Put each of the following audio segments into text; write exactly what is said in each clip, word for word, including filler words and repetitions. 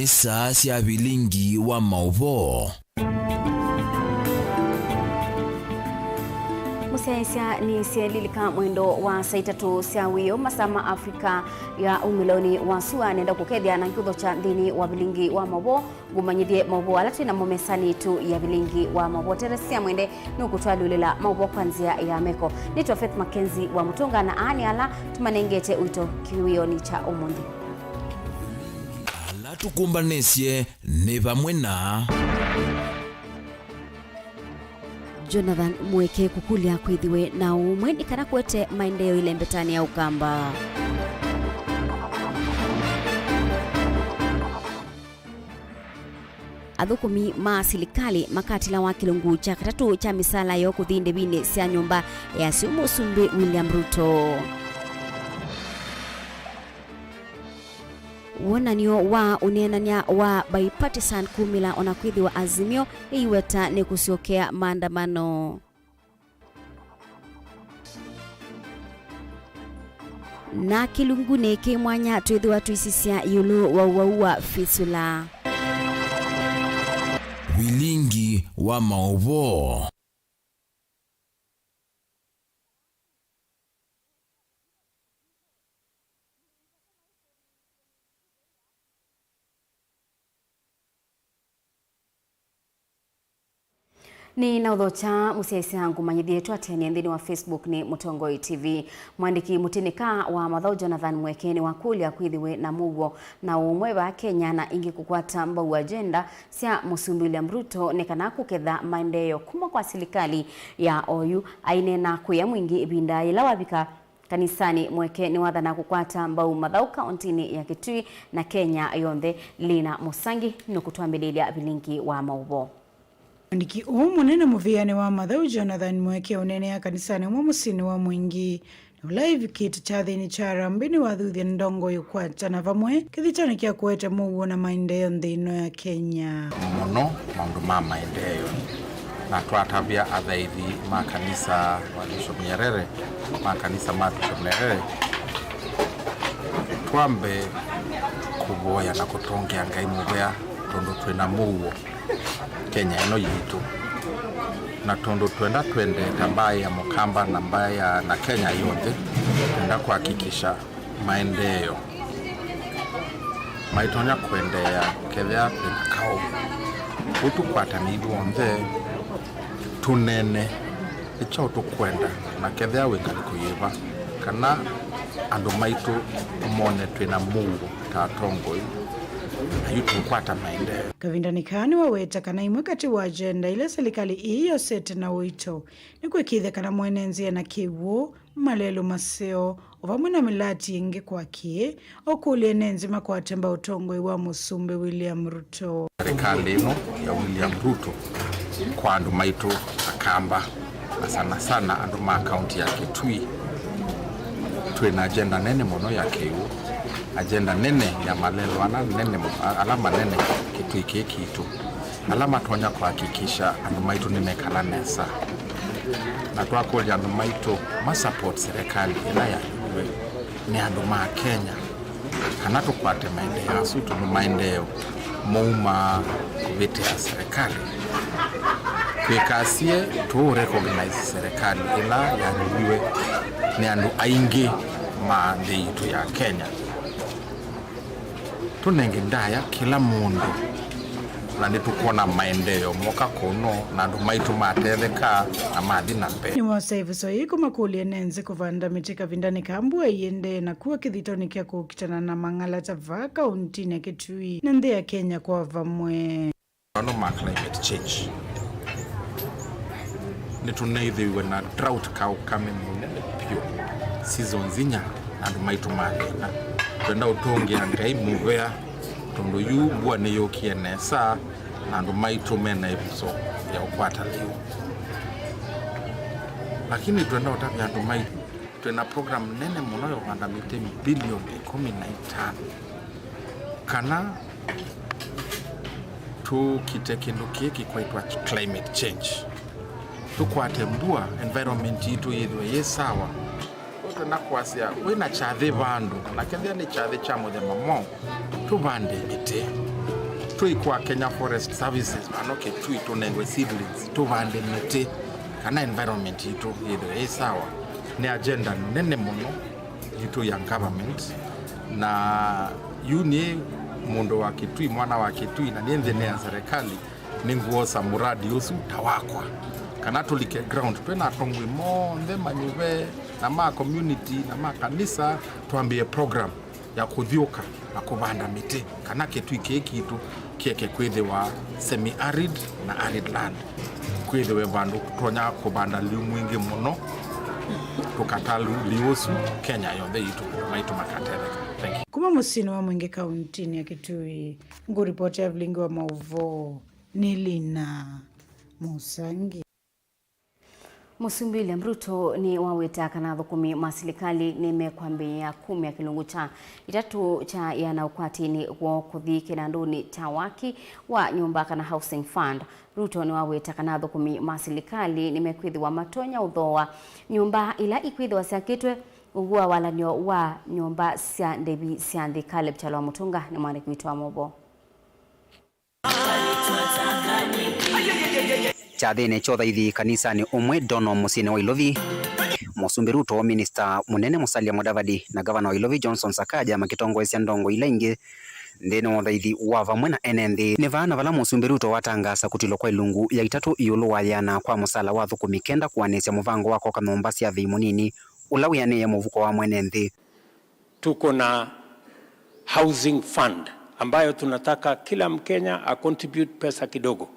Saa sya vilingi wa maũvoo. Mũsyaĩĩsya nĩsye lilika mwendo wa saa itatũ sya wĩoo, masaa ma Africa ya umĩlonĩ wa sua. Nenda kũkethya na ngũtho kya nthĩnĩ wa vilingi wa maũvoo, ngũmanyĩthye maũvoo ala twĩ namo mesanĩ yitũ ya vilingi wa maũvoo. Teresia Mwende nũkũtwalũlĩla maũvoo kwa nzĩa ya meko. Nĩtwa Faith Mackenzie wa Mũtũnga, na aa nĩ ala tũmanengete ũito kĩwĩonĩ kya ũmũnthĩ. Ala tũkũmbanĩsye nĩ vamwe na Jonathan Mweke kũkũlya kwĩthĩwe na ũmwe nĩ kana kũete maendeeo ĩlembetanĩ ya Ũkamba. Athũkũmi ma silikalĩ makatilawa kĩlungu kya katatũ kya mĩsaala yoo kũthi ndĩvinĩ sya nyũmba ya syũmũ Mũsumbĩ William Ruto. Wonany'o wa ũneenany'a wa bipartisan kumĩla ona kwĩthĩwa Azimio ĩiweta nĩ kũsyokea maandamano. Na kĩlungunĩ kĩ mwanya twĩthĩwa tũisisya ĩũlũ wa ũwau wa fistula. Vilingi wa maũvoo. Nĩ na ũthokya mũsyaĩĩsya ngũmanyĩthye twatene nthĩnĩ wa Facebook nĩ Mũtongoi T V. Mwandĩki mũtĩnĩka wa mathaũ Jonathan Mweke nĩwakũlya kwĩthĩwe na mũuo na ũmwe vaa Kenya na ĩngĩ kũkwata mbau agenda sya Mũsumbĩ William Ruto nĩ kana kũketha maendeeo kuma kwa silikalĩ ya oyu. Aineena kũya mwingĩ ĩvinda yĩla wavika kanisanĩ, Mweke nĩwathana kũkwata mbau mathaũ kaũntĩnĩ ya Kitui na Kenya yonthe. Lina Mũsangi nũkũtwambĩlĩlya vilingi wa maũvoo. Mwandĩki ũũ mũnene mũvĩanĩ wa mathaũ Jonathan Mweke ũneenea kanisanĩ ũmwe mũsyĩnĩ wa Mwingi, na ũla ĩvikĩte kyathĩnĩ kya Harambee nĩwathuthya ndongoi ũkwatana vamwe kĩthitanĩ kya kũete mũuo na maendeeo nthĩ ĩno ya Kenya. Mũno maũndũ ma maendeeo, na twatavya athaithi ma kanisa wa Bishop Nyerere, ma kanisa ma Bishop Nyerere, twambe kũvoya na kũtũngĩa Ngai mũvea tondũ twĩ na mũuo Kenya ĩno yitũ. Na tondũ twenda twende ta mbaĩ ya Mũkamba na mbaĩ ya na Kenya yonthe, twenda kũhakikisha maendeeo maitonya kũendeea kethĩa twĩ na kaũ. Ũu tũkwatanĩi onthe tũnene nĩ kyaũ tũkwenda, na kethĩa wĩ ngalĩko yĩva, kana andũ maitũ mone twĩ na mũuo ta atongoi, na yu tũkwata maendeeo. Kavindanĩ kaa nĩwaweta kana imwe katĩ wa agenda ila silikalĩ ĩĩ yosete na ũito nĩ kũĩkĩĩthya kana mwene nzĩa na kĩw'ũ, malelũ maseo, o vamwe na mĩlati ĩngĩ kwa kĩĩ, ũkũlya ene nzĩ makwate mbau ũtongoi wa Mũsumbĩ William Ruto. Serikali ĩno ya William Ruto kwa andũ maitũ Akamba, na sana sana andũ ma kaunti ya Kitui, twĩ na agenda nene mũno ya kĩw'ũ, agenda nene ya malelũ ala nene mũ-, ala manene Kitui kĩĩ kitũ, ala matonya kũhakikisha andũ maitũ nĩmekala nesa. Na twakũlya andũ maitũ ma support serikali ĩla yaviwe nĩ andũ ma Kenya, kana tũkwate maendeeo asu, tondũ maendeeo maumaa kũvĩtĩa serikali. Twĩkasie tũ recognize serikali ĩla yaviwe nĩ andũ aingĩ ma nthĩ yitũ ya Kenya. Tũnenge ndaya kĩla mũndũ, na nĩtũkwona maendeeo moka kũno, na andũ maitũ matetheka na mathi na mbee. Nĩwosa ĩvuso yĩĩ kũmakũlya ene nzĩ kũvanda mĩtĩ kavindanĩ ka mbua ĩendee na kua kĩthitonĩ kya kũkitana na mang'ala ta vaa kauntinĩ ya Kitui na nthĩ ya Kenya kwa vamwe. Maũndũ ma climate change. Nĩtũneethĩiwe na drought, kaũkame mũnene vyũ, seasons inya, na andũ maitũ mathĩna. Twenda ũtũngĩa Ngai mũvea, tondũ yu mbua nĩyũkie nesa, na andũ maitũ mena ĩvuso ya ũkwata lĩu. Lakini twenda ũtavya andũ maitũ, twĩna program nene mũno ya ũvanda mĩtĩ bilioni ĩkũmi na itano, kana tũkite kĩndũ kĩĩ kĩkwaĩtwa climate change, tũkwate mbua, environment yitũ yĩthĩwe yĩ sawa. Na kwasya, wĩna kyathĩ vandũ, na kethĩa nĩ kyathĩ kya mũthemba mwaũ, tũvande mĩtĩ. Tũikwa Kenya Forest Services, vano Kitui tũnengwe seedlings, tũvande mĩtĩ, kana environment yitũ yĩthĩwe yĩ sawa. Nĩ agenda nene mũno yitũ ya government, na yu nĩ mũndũ wa Kitui, mwana wa Kitui, na nĩ nthĩnĩ ya serikali, nĩngwosa mũradi ũsu ta wakwa, kana tũlike ground twĩ na atongoi monthe manyuve na ma community na ma kanisa, twambĩe program ya kũthiũka na kũvanda mĩtĩ, kana Kitui kĩĩ kitũ kĩeke kwĩthĩwa semi-arid na arid land, kwĩthĩwe vandũ tũtonya kũvanda lĩu mwingĩ mũno, tũkata lĩu ũsu Kenya yonthe yitũ, maitũ makatetheka. Thank you. Kuma mũsyĩnĩ wa Mwingi kauntinĩ ya Kitui, ngũripoti ya vilingi wa maũvoo nĩ Lina Musangi. Mũsumbĩ William Ruto nĩwaweta kana athũkũmi ma silikalĩ nĩmekwambĩĩa kumya kĩlungu kya itatũ kya ĩana ũkwatinĩ woo kũthi kĩnandũnĩ kya waki wa nyũmba kana Housing Fund. Ruto nĩwaweta kana athũkũmi ma silikalĩ nĩmekwĩthĩwa matonya ũthooa nyũmba ila ikwĩthĩwa syakĩtwe ũw'o wa walan'yo wa nyũmba sya ndĩvi sya nthĩ. Caleb Kyalo wa Mũtũnga nĩ mwandĩki witũ wa maũvoo. Kyathĩnĩ kya ũthaithi kanisanĩ ũmwe Dono mũsyĩnĩ wa Ilovi, Mũsumbĩ Ruto, Minista Mũnene Musalia Mudavadi na Ngavana wa Ilovi Johnson Sakaja makĩtongoesya ndongo ila ingĩ nthĩnĩ wa ũthaithi wa vamwe na ene nthĩ. Nĩ vaa na vala Mũsumbĩ Ruto watangaasa kũtilwa kwa ilungu ya itatũ ĩũlũ wa yĩana kwa mũsala wa athũkũmi kenda kũanĩsya mũvango wa kwaka nyũmba sya vei mũnini ũla wĩanĩĩe mũvuko wa mwene nthĩ. Tuko na housing fund ambayo tunataka kila Mkenya a contribute pesa kidogo,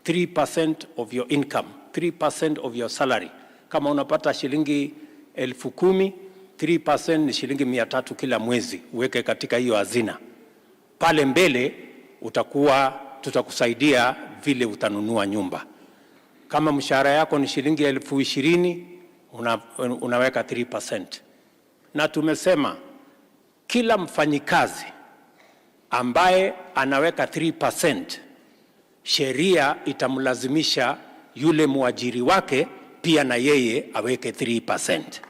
three percent of your income, three percent of your salary. Kama unapata shilingi elfu kumi, three percent ni shilingi mia tatu kila mwezi, uweke katika hiyo hazina. Pale mbele utakuwa, tutakusaidia vile utanunua nyumba. Kama mshahara yako ni shilingi elfu ishirini, una-, unaweka three percent. Na tumesema kila mfanyikazi ambaye anaweka three percent, sheria itamlazimisha yule mwajiri wake pia na yeye aweke three percent.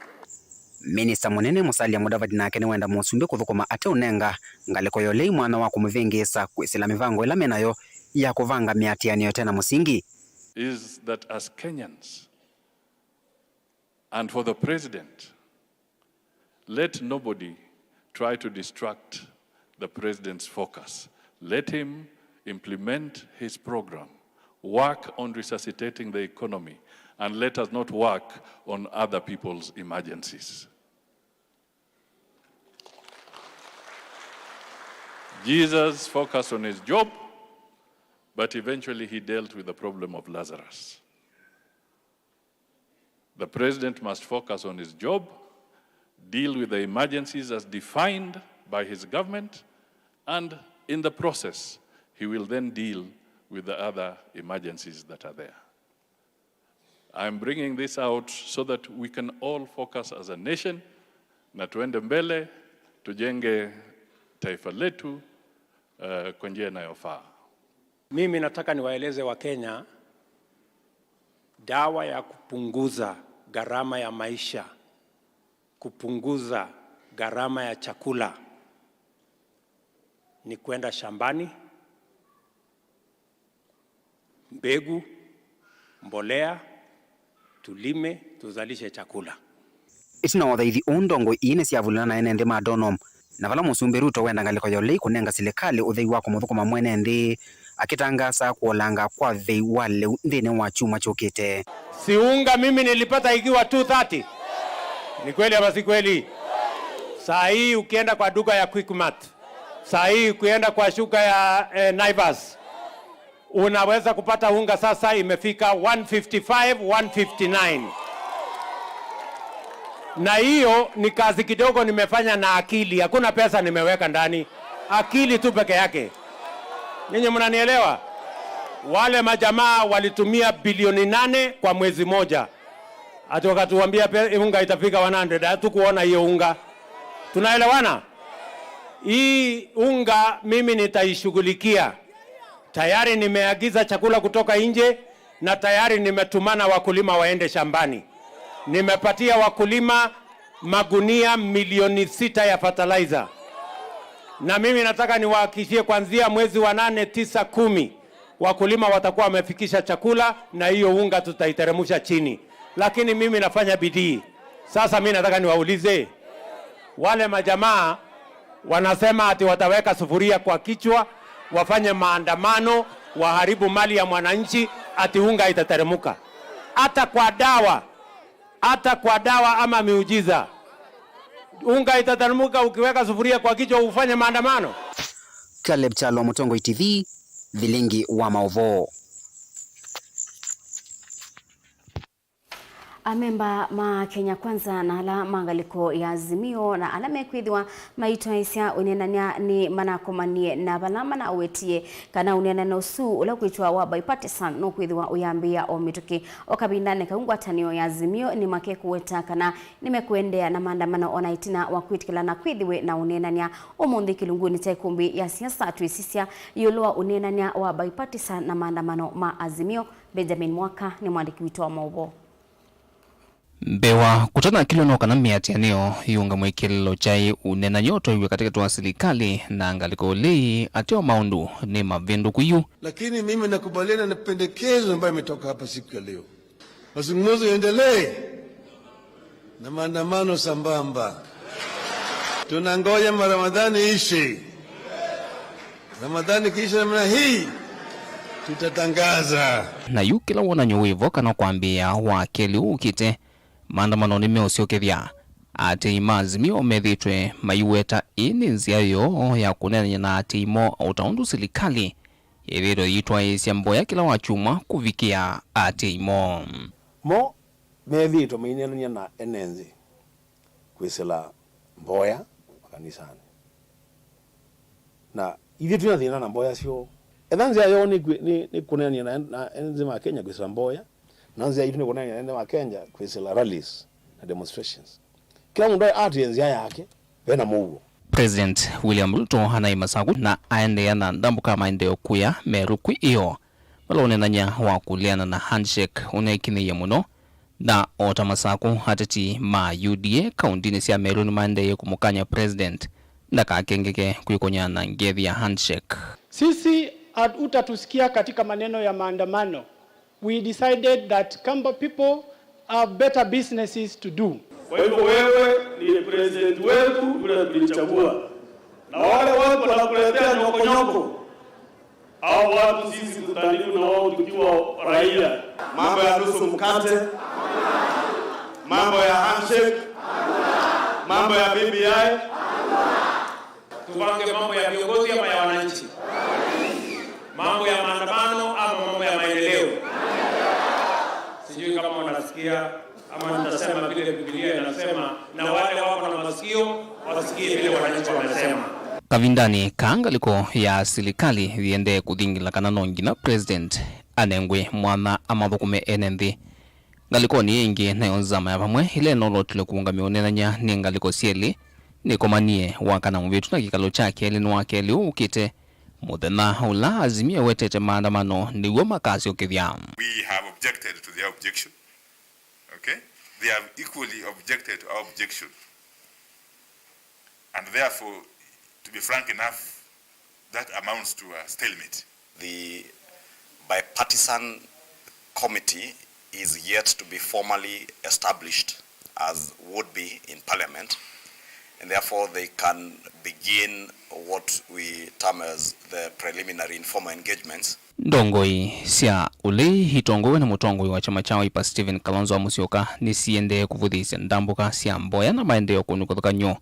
Minista Mũnene Musalia Mudavadi nake nĩwenda Mũsumbĩ kũthũkũma ateũnenga ngalĩko ya ũlei mwanya wa kũmũvĩngĩĩsa kwĩsĩla mĩvango ĩla menayo ya kũvanga mĩatĩanĩo ĩte na mũsingi. Is that as Kenyans, and for the president, let nobody try to distract the president's focus. Let him implement his program, work on resuscitating the economy, and let us not work on other people's emergencies. Jesus focused on his job, but eventually he dealt with the problem of Lazarus. The president must focus on his job, deal with the emergencies as defined by his government, and in the process, he will then deal with the other emergencies that are there. I'm bringing this out so that we can all focus as a nation, na tuende mbele, tujenge taifa letu, eh, kwa njia inayofaa. Mimi nataka niwaeleze Wakenya dawa ya kupunguza gharama ya maisha, kupunguza gharama ya chakula ni kwenda shambani, mbegu, mbolea, tulime, tuzalishe chakula. Ĩtina wa ũthaithi ũũ, ndongo ii nĩsyavulana na ene nthĩ ma Dono, na vala Mũsumbĩ Ruto wenda ngalĩko ya ũlei kũnenga silikalĩ ũthei wa kũmũthũkũma mwene nthĩ, akĩtangaasa kũolanga kwa vei wa lĩu nthĩnĩ wa kyumwa kyũkĩte. Si unga mimi nilipata ikiwa two thirty? Ni kweli ama si kweli? Saa hii ukienda kwa duka ya Quickmart, saa hii ukienda kwa shuka ya, eh, Naivas, unaweza kupata unga sasa imefika one fifty-five, one fifty-nine. Na hiyo ni kazi kidogo nimefanya na akili, hakuna pesa nimeweka ndani, akili tu peke yake. Ninyi mnanielewa? Wale majamaa walitumia bilioni nane kwa mwezi moja, ati wakatuambia pe-, unga itafika one hundred, hatukuona hiyo unga. Tunaelewana? Hii unga mimi nitaishughulikia. Tayari nimeagiza chakula kutoka nje na tayari nimetumana wakulima waende shambani. Nimepatia wakulima magunia milioni sita ya fertilizer. Na mimi nataka niwahakikishie, kuanzia mwezi wa nane, tisa, kumi, wakulima watakuwa wamefikisha chakula na hiyo unga tutaiteremusha chini. Lakini mimi nafanya bidii. Sasa mimi nataka niwaulize, wale majamaa wanasema ati wataweka sufuria kwa kichwa, wafanye maandamano, waharibu mali ya mwananchi, ati unga itateremuka. Hata kwa dawa, hata kwa dawa ama miujiza, unga itateremuka ukiweka sufuria kwa kichwa ufanye maandamano? Caleb Kyalo, Mũtongoi T V, Vilingi wa Maũvoo. Amemba ma Kenya Kwanza na ala ma ngalĩko ya Azimio na ala mekwĩthĩwa maitwaĩsya ũneenany'a nĩ manakomanie na vala manawetie kana ũneenany'a ũsu ũla ũkwĩtwa wa bipartisan nũkwĩthĩwa ũyambĩĩa o mĩtũkĩ. O kavindanĩ kau, ngwatanĩo ya Azimio nĩmakekũweta kana nĩmekũendeea na maandamano ona ĩtina wa kwĩtĩkĩlana kwĩthĩwe na ũneenany'a. Ũmũnthĩ kĩlungunĩ kya ĩkũmbĩ ya siasa twĩsisya ĩũlũ wa ũneenany'a wa bipartisan na maandamano ma Azimio. Benjamin Mwaka nĩ mwandĩki witũ wa maũvoo. Mbee wa kũtanakĩlw'a no kana mĩatĩanĩo yĩũngamw'e kĩlĩlo kyaĩ ũneenany'a ũtoew'e katĩkatĩ wa silikalĩ na ngalĩko ũlei, ateo maũndũ nĩ mavĩndũku yu. Lakini mimi nakubaliana na pendekezo ambayo imetoka hapa siku ya leo. Mazungumzo yaendelee na maandamano sambamba. Tunangoja Ramadhani ishe. Ramadhani ikiisha namna hii, tutatangaza. Na yu kĩla wonany'o wĩvo kana kwambĩĩa wa kelĩ ũkĩte, maandamano nĩmeũsyokethya. Aatĩĩi ma Azimio methĩĩtwe maiweta ĩĩ nĩ nzĩa yoo ya kũneenany'a na aatĩĩi moo o ta ũndũ silikalĩ yĩthĩĩtwe yĩtwaĩĩsya mboya kĩla wakyumwa kũvikĩa aatĩĩi moo. Mo methĩĩtwe maineenany'a na ene nthĩ kwĩsĩla mboya makanisanĩ. Na ithyĩ twĩ na thĩna na mboya syoo. Etha nzĩa yoo nĩ kwĩ-, nĩ, nĩ kũneenany'a na, na ene nthĩ ma Kenya kwĩsĩla mboya, na nzĩa yitũ nĩ kũneenany'a na ene nthĩ ma Kenya kwĩsĩla rallies na demonstrations. Kĩla mũndũ atĩĩe nzĩa yake, ve na mũuo. President William Ruto anaĩ Masaku na aendeea na ndambũka maendeeo kũya Meru kwĩ ĩoo. Vala ũneenany'a wa kũleana na handshake ũneekinyĩie mũno, na o ta Masaku, ateti ma U D A kaũntĩnĩ sya Meru nĩmaendeeie kũmũkany'a president ndakakengeke kwĩkony'a na ngethi ya handshake. Sisi hatutatusikia katika maneno ya maandamano. We decided that Kamba people have better businesses to do. Kwa hivyo wewe ndiye president wetu yule tulichagua, na wale watu wanakuletea nyokonyoko, hao watu sisi tutaliu na wao tukiwa raia. Mambo ya nusu mkate, mambo ya handshake, mambo ya B B I. Tupange mambo ya viongozi ama ya wananchi? Mambo ya maandamano ama mambo ya maendeleo? Sijui kama wanasikia ama nitasema vile Biblia inasema, na wale wako na masikio wasikie vile wananchi wanasema. Kavindanĩ kaa, ngalĩko ya silikalĩ yĩendee kũthingila kana no nginya president anengwe mwanya amathũkũme ene nthĩ. Ngalĩkonĩ ĩngĩ, nayo nzama ya vamwe ĩla ĩnolotile kũũngamya ũneenany'a nĩ ngalĩko syelĩ nĩkomanie wakana mũvĩtu, na kĩkalo kya kelĩ nĩ wa kelĩ ũkĩte, mũthenya ũla Azimio ĩwetete maandamano nĩw'o makasyokethya. We have objected to their objection. Okay? They have equally objected to our objection. And therefore, to be frank enough, that amounts to a stalemate. The bipartisan committee is yet to be formally established as would be in parliament, and therefore they can begin what we term as the preliminary informal engagements. Ndongoi sya ũlei itongoew'e nĩ mũtongoi wa kyama kya Wiper Stephen Kalonzo wa Musyoka nĩsiendee kũvũthĩĩsya ndambũka sya mboya na maendeeo kũndũ kĩvathũkany'o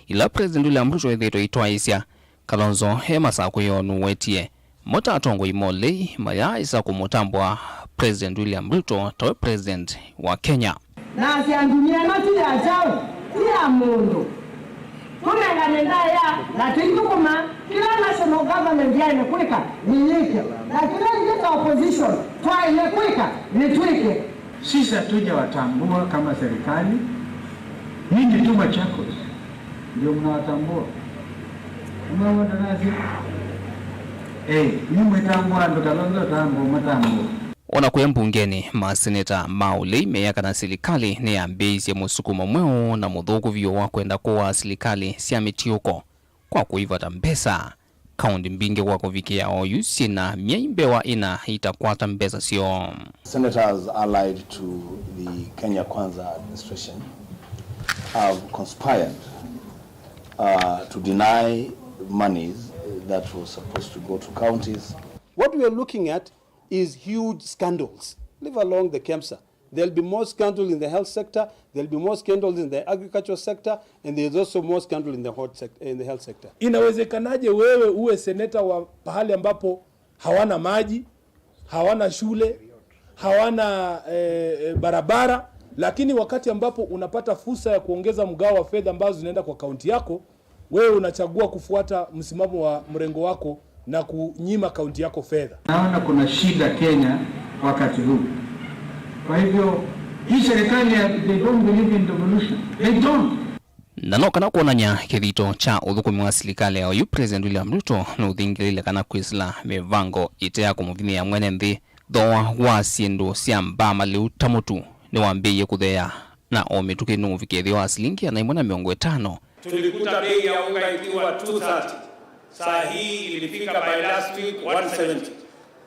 ila President William Ruto ethĩĩtwe aitwaĩĩsya. Kalonzo e Masaku yoo nũwetie mo ta atongoi ma ũlei mayaaĩsa kũmũtambũa President William Ruto tawe President wa Kenya. Nasya ndunia ĩno ti ya kyaũ, ti ya mũndũ. Tũnengane ndaĩa na tũithũkũma kĩla national government yaĩle kwĩka nĩyĩke, na kĩla ithyĩ ta opposition twaĩle kwĩka nĩtwĩke. Sisi hatujawatambua kama serikali, nyinyi tu Machakos ndio mnawatambua. Umeona nasi? Eh, nyinyi mwĩtambua andũ Kalonzo tambua, matambua. O na kũya mbungenĩ, maseneta ma ũlei meea kana silikalĩ nĩyambĩĩisye mũsukumo mweũ na mũthũku vyũ wa kwenda kũaa silikalĩ sya mĩtiũko kwa kũivata mbesa. Kaũnti mbingĩ kwa kũvikĩa oyu syĩ na myei mbewa ĩna itakwata mbesa syoo. Senators allied to the Kenya Kwanza administration have conspired, uh, to deny monies that was supposed to go to counties. What we are looking at is huge scandals. Leave alone the KEMSA. There'll be more scandal in the health sector, there'll be more scandals in the agricultural sector, and there's also more scandal in the hot sec-, in the health sector. Inawezekanaje wewe uwe seneta wa pahali ambapo hawana maji, hawana shule, hawana, eh, eh, barabara, lakini wakati ambapo unapata fursa ya kuongeza mgao wa fedha ambazo zinaenda kwa kaunti yako, wewe unachagua kufuata msimamo wa mrengo wako na kunyima kaunti yako fedha. Naona kuna shida Kenya wakati huu. Kwa hivyo, hii serikali ya, they don't believe in devolution. They don't. Na no kana kwonany'a kĩthito kya ũthũkũmi wa silikalĩ ya oyu President William Ruto nũthingĩlĩle kana kwĩsĩla mĩvango ĩte ya kũmũvinyĩĩa mwene nthĩ, thooa wa syĩndũ sya mbaa malĩu ta mũtu nĩwambĩĩie kũtheea, na o mĩtũkĩ nũũvika ĩtheo wa silingi ĩana ĩmwe na mĩongo ĩtano. Tulikuta bei ya unga ikiwa two thirty. Saa hii ilifika by last week one seventy.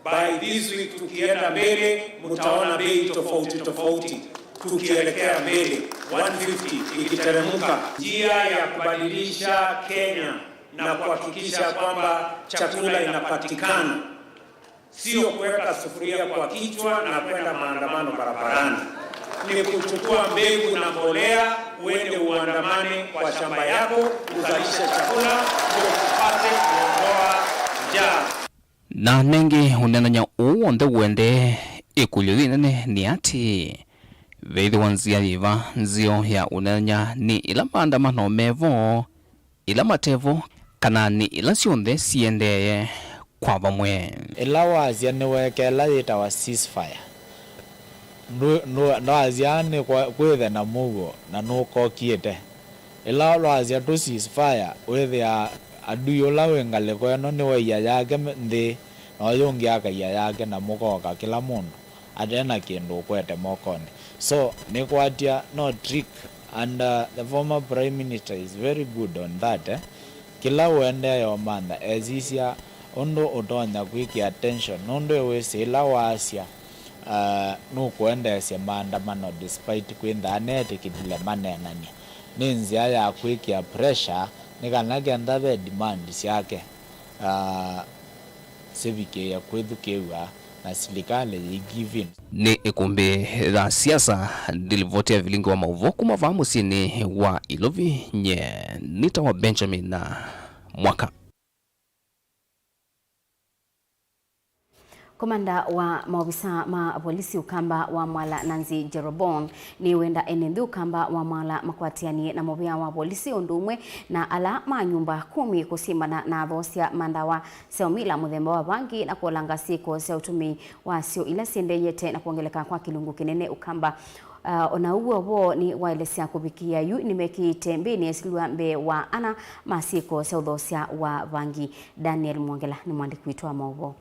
By this week tukienda mbele, mtaona bei tofauti tofauti tukielekea mbele, one fifty ikiteremka. Njia ya kubadilisha Kenya na kuhakikisha kwamba chakula inapatikana sio kuweka sufuria kwa kichwa na kwenda maandamano barabarani. Ni kuchukua mbegu na mbolea, uende uandamane kwa shamba yako, uzalishe chakula, ndio tupate kuondoa njaa. Na nengĩ ũneenany'a ũũ w'onthe ũendee, ĩkũlyo yĩnene nĩ atĩĩ, veĩthĩwa nzĩa yĩva nzeo ya ũneenany'a nĩ ĩla maandamano mevo, ĩla matevo, kana nĩ ĩla syonthe siendee kwa vamwe. Ĩla waasya nĩweeka ĩla yĩtawa ceasefire, ndũ-, ndũ-, ndwaasya nĩ kwa-, kwĩthe na mũuo na nũkokiĩte. Ĩla waasya tũ ceasefire, wĩthĩaa adui ũla wĩ ngalĩko ĩno nĩwaia yake me-, nthĩ, na ũyũ ũngĩ akaia yake, na mũkooka kĩla mũndũ ate na kĩndũ ũkwete mokonĩ. So, nĩkwatya no trick, and, uh, the former prime minister is very good on that, eh? Kĩla ũendee ũmantha, esisya ũndũ ũtonya kwĩkĩa tension, nũndũ ĩwĩsĩ ĩla waasya, uh, nũkũendeesya maandamano despite kwĩnthaa neetĩkĩlile maneenany'a, nĩ nzĩa ya kwĩkĩa pressure nĩ kana kenda ve demand syake, uh, sivikĩĩe kwĩthukĩĩw'a na silikalĩ yĩ give in. Nĩ ĩkũmbĩ ya siasa, ndilivoti ya vilingi wa maũvoo kuma vaa mũsyĩnĩ wa Ilovi, nye nĩtawa Benjamin Mwaka. Komanda wa maovisa ma volisi ũkamba wa Mwala Nancy Jeroboam nĩwenda ene nthĩ ũkamba wa Mwala makwatĩanĩe na mũvĩa wa volisi ũndũ ũmwe na ala ma nyũmba kũmi kũsimbana na athosya ma ndawa sya ũmila mũthemba wa vangi na kũolanga syĩko sya ũtũmĩi wasyo ila siendeeyete na kwongeleka kwa kĩlungu kĩnene ũkamba. Ah, o na ũw'o vo nĩwaelesya kũvikĩĩa yu nĩmekĩĩte mbĩnĩ esilw'a mbee wa ana ma syĩko sya ũthosya wa vangi. Daniel Mwongela nĩ mwandĩki witũ wa maũvoo.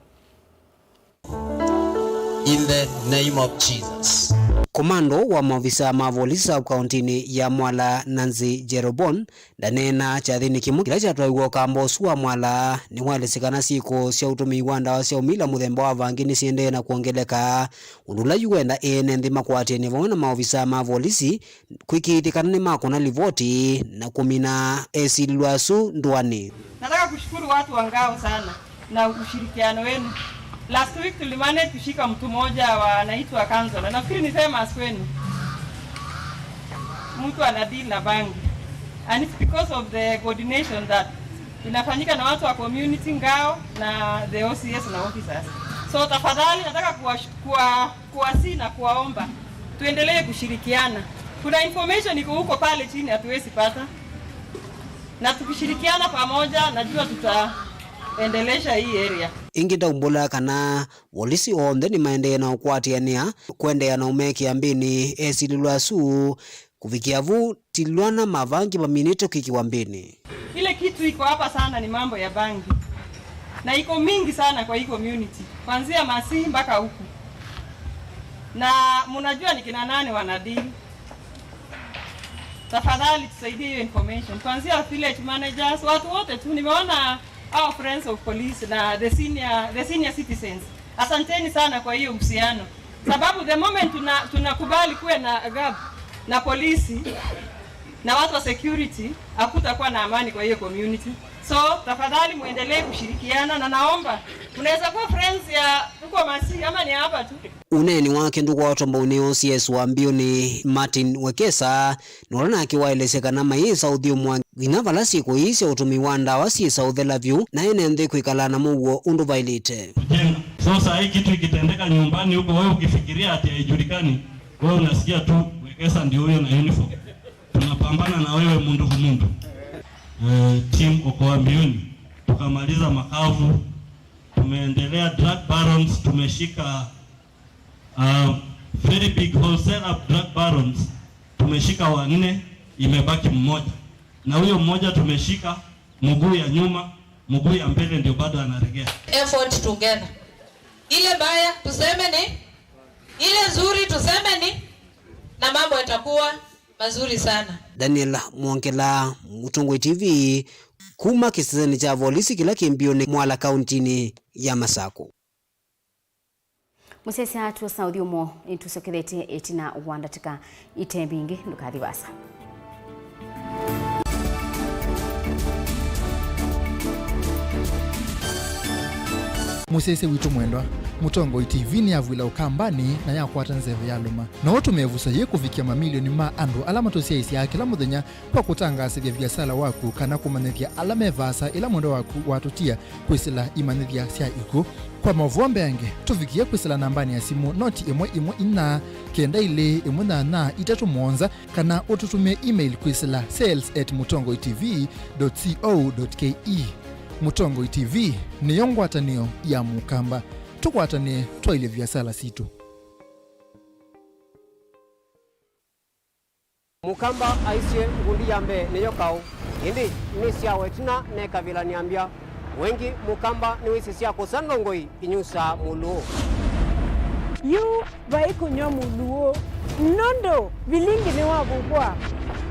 In the name of Jesus. Komando wa maovisa ma volisi sub-kauntinĩ ya Mwala, Nancy Jeroboam, ndaneenaa kyathĩnĩ kĩmwe kĩla kyatwaiwe ũkamba ũsu wa Mwala. Nĩwaelesye kana syĩko sya ũtũmĩi wa ndawa sya ũmila mũthemba wa vangi nĩsiendee na kwongeleka, ũndũ ũla yu wenda ene nthĩ makwatĩanĩe vamwe na maovisa ma volisi kwĩkĩĩthya kana nĩmakũna livoti na kũmina esilĩlwa asu ndũanĩ. Nataka kushukuru watu wa Ngao sana na ushirikiano wenu. Last week tulimanage kushika mtu mmoja wa anaitwa Kanzo, na nafikiri ni famous kwenu. Mtu ana deal na bangi. And it's because of the coordination that inafanyika na watu wa community Ngao na the O C S na officers. So tafadhali nataka kuwa, kuwa, kuwasihi na kuwaomba tuendelee kushirikiana. Kuna information iko huko pale chini hatuwezi pata. Na tukishirikiana pamoja, najua tutaendelesha hii area. Ĩngĩ ndaumbũla kana volisi onthe nĩmaendee na ũkwatĩanĩa kwendeea na ũmekĩa mbĩnĩ esilĩlwa asu kũvikĩa vu tilwana mavangi maminĩte kwĩkĩwa mbĩnĩ. Ile kitu iko hapa sana ni mambo ya bangi. Na iko mingi sana kwa hii community. Kuanzia Masihi mpaka huku. Na mnajua ni kina nani wanadili. Tafadhali tusaidie hiyo information. Kuanzia village managers, watu wote tu, nimeona our friends of police na the senior, the senior citizens. Asanteni sana kwa hiyo uhusiano. Sababu the moment tuna-, tunakubali kuwe na gap na polisi na watu wa security, hakutakuwa na amani kwa hiyo community. So, tafadhali muendelee kushirikiana na naomba, mnaweza kuwa friends ya huko Masi ama ni hapa tu. Ũneeni wake ndũkwatwa mbau nĩ O C S wa Mbiũnĩ Martin Wekesa, na ũla nake waelesya kana mayĩsa ũthyũmũa nginya vala syĩko ii sya ũtũmĩi wa ndawa syĩsa ũthela vyũ na ene nthĩ kwĩkala na mũuo ũndũ vaĩlĩte. Kujenga. So saa hii kitu ikitendeka nyumbani huko, wewe ukifikiria ati haijulikani, wewe unasikia tu Wekesa ndio huyo na uniform. Tunapambana na wewe mundu kwa mundu. Eh, team Okoa Mbiuni, tukamaliza makavu, tumeendelea drug barons, tumeshika Uh, very big wholesale drug barons, tumeshika wanne, imebaki mmoja. Na huyo mmoja tumeshika mguu ya nyuma, mguu ya mbele ndio bado anaregea. Effort together. Ile mbaya tuseme ni, ile nzuri tuseme ni, na mambo yatakuwa mazuri sana. Daniel Mwongela, Mũtongoi T V, kuma kĩsitenĩ kya volisi kĩla kĩ Mbiũnĩ Mwala, kauntinĩ ya Masakũ. Mũsyaĩĩsya, twosa ũthyũmũo, nĩtũsyokethetye ĩtina wa ndatĩka ite mbingĩ, ndũkathi vaasa. Mũsyaĩĩsya witũ mwendwa, Mũtongoi T V nĩyavw'ĩla Ũkambanĩ na yakwata nzeve ya lũma. No ũtũme ĩvuso yĩĩ kũvikĩa mamilioni ma andũ ala matũsyaĩĩsyaa kĩla mũthenya kwa kũtangaasĩthya viasala waku kana kũmanyĩthya ala me vaasa ĩla mwendwa waku watũtia kwĩsĩla imanyĩthya sya ikw'ũ. Kwa maũvoo mbeange, tũvikĩe kwĩsĩla nambanĩ ya simũ noti ĩmwe ĩmwe inya kenda ilĩ ĩmwe nyanya itatũ mũonza, kana ũtũtũmĩe email kwĩsĩla sales at mũtongoi T V dot co dot K E. Mũtongoi T V nĩyo ngwatanĩo ya Mũkamba. Tũkwatanĩe twaĩlye viasala sitũ. Mũkamba aisye ngundi ya mbee nĩyo kaũ, ĩndĩ nĩ syawa ĩtina neka vĩla nĩambya. Wengi Mũkamba nĩwĩsĩ sya kũsa ndongoi inyusaa mũlũũ. Yu vai kũnyw'a mũlũũ, nũndũ vilingi nĩwavukwa.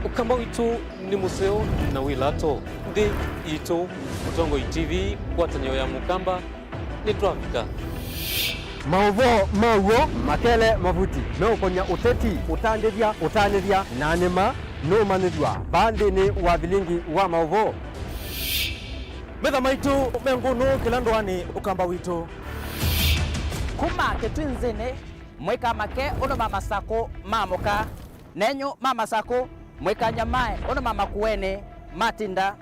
Ũkamba witũ nĩ mũseo na wĩ lato. Nthĩ itũ, Mũtongoi T V, ngwatanĩo ya Mũkamba. Nĩtwavika. Maũvoo ma w'o makele mavuti meũkony'a ũteti, ũtandĩthya, ũtanĩthya, na nĩma nũũmanyĩthw'a vaa nthĩnĩ wa vilingi wa maũvoo. Metha maitũ me ngũnũ kĩla ndũanĩ Ũkamba witũ. Kuma Kĩtwinzĩnĩ, mũikamake ũndũ ma Masakũ maamũka. Nenyu ma Masakũ, mũikanyamae ũndũ ma Makueni matinda.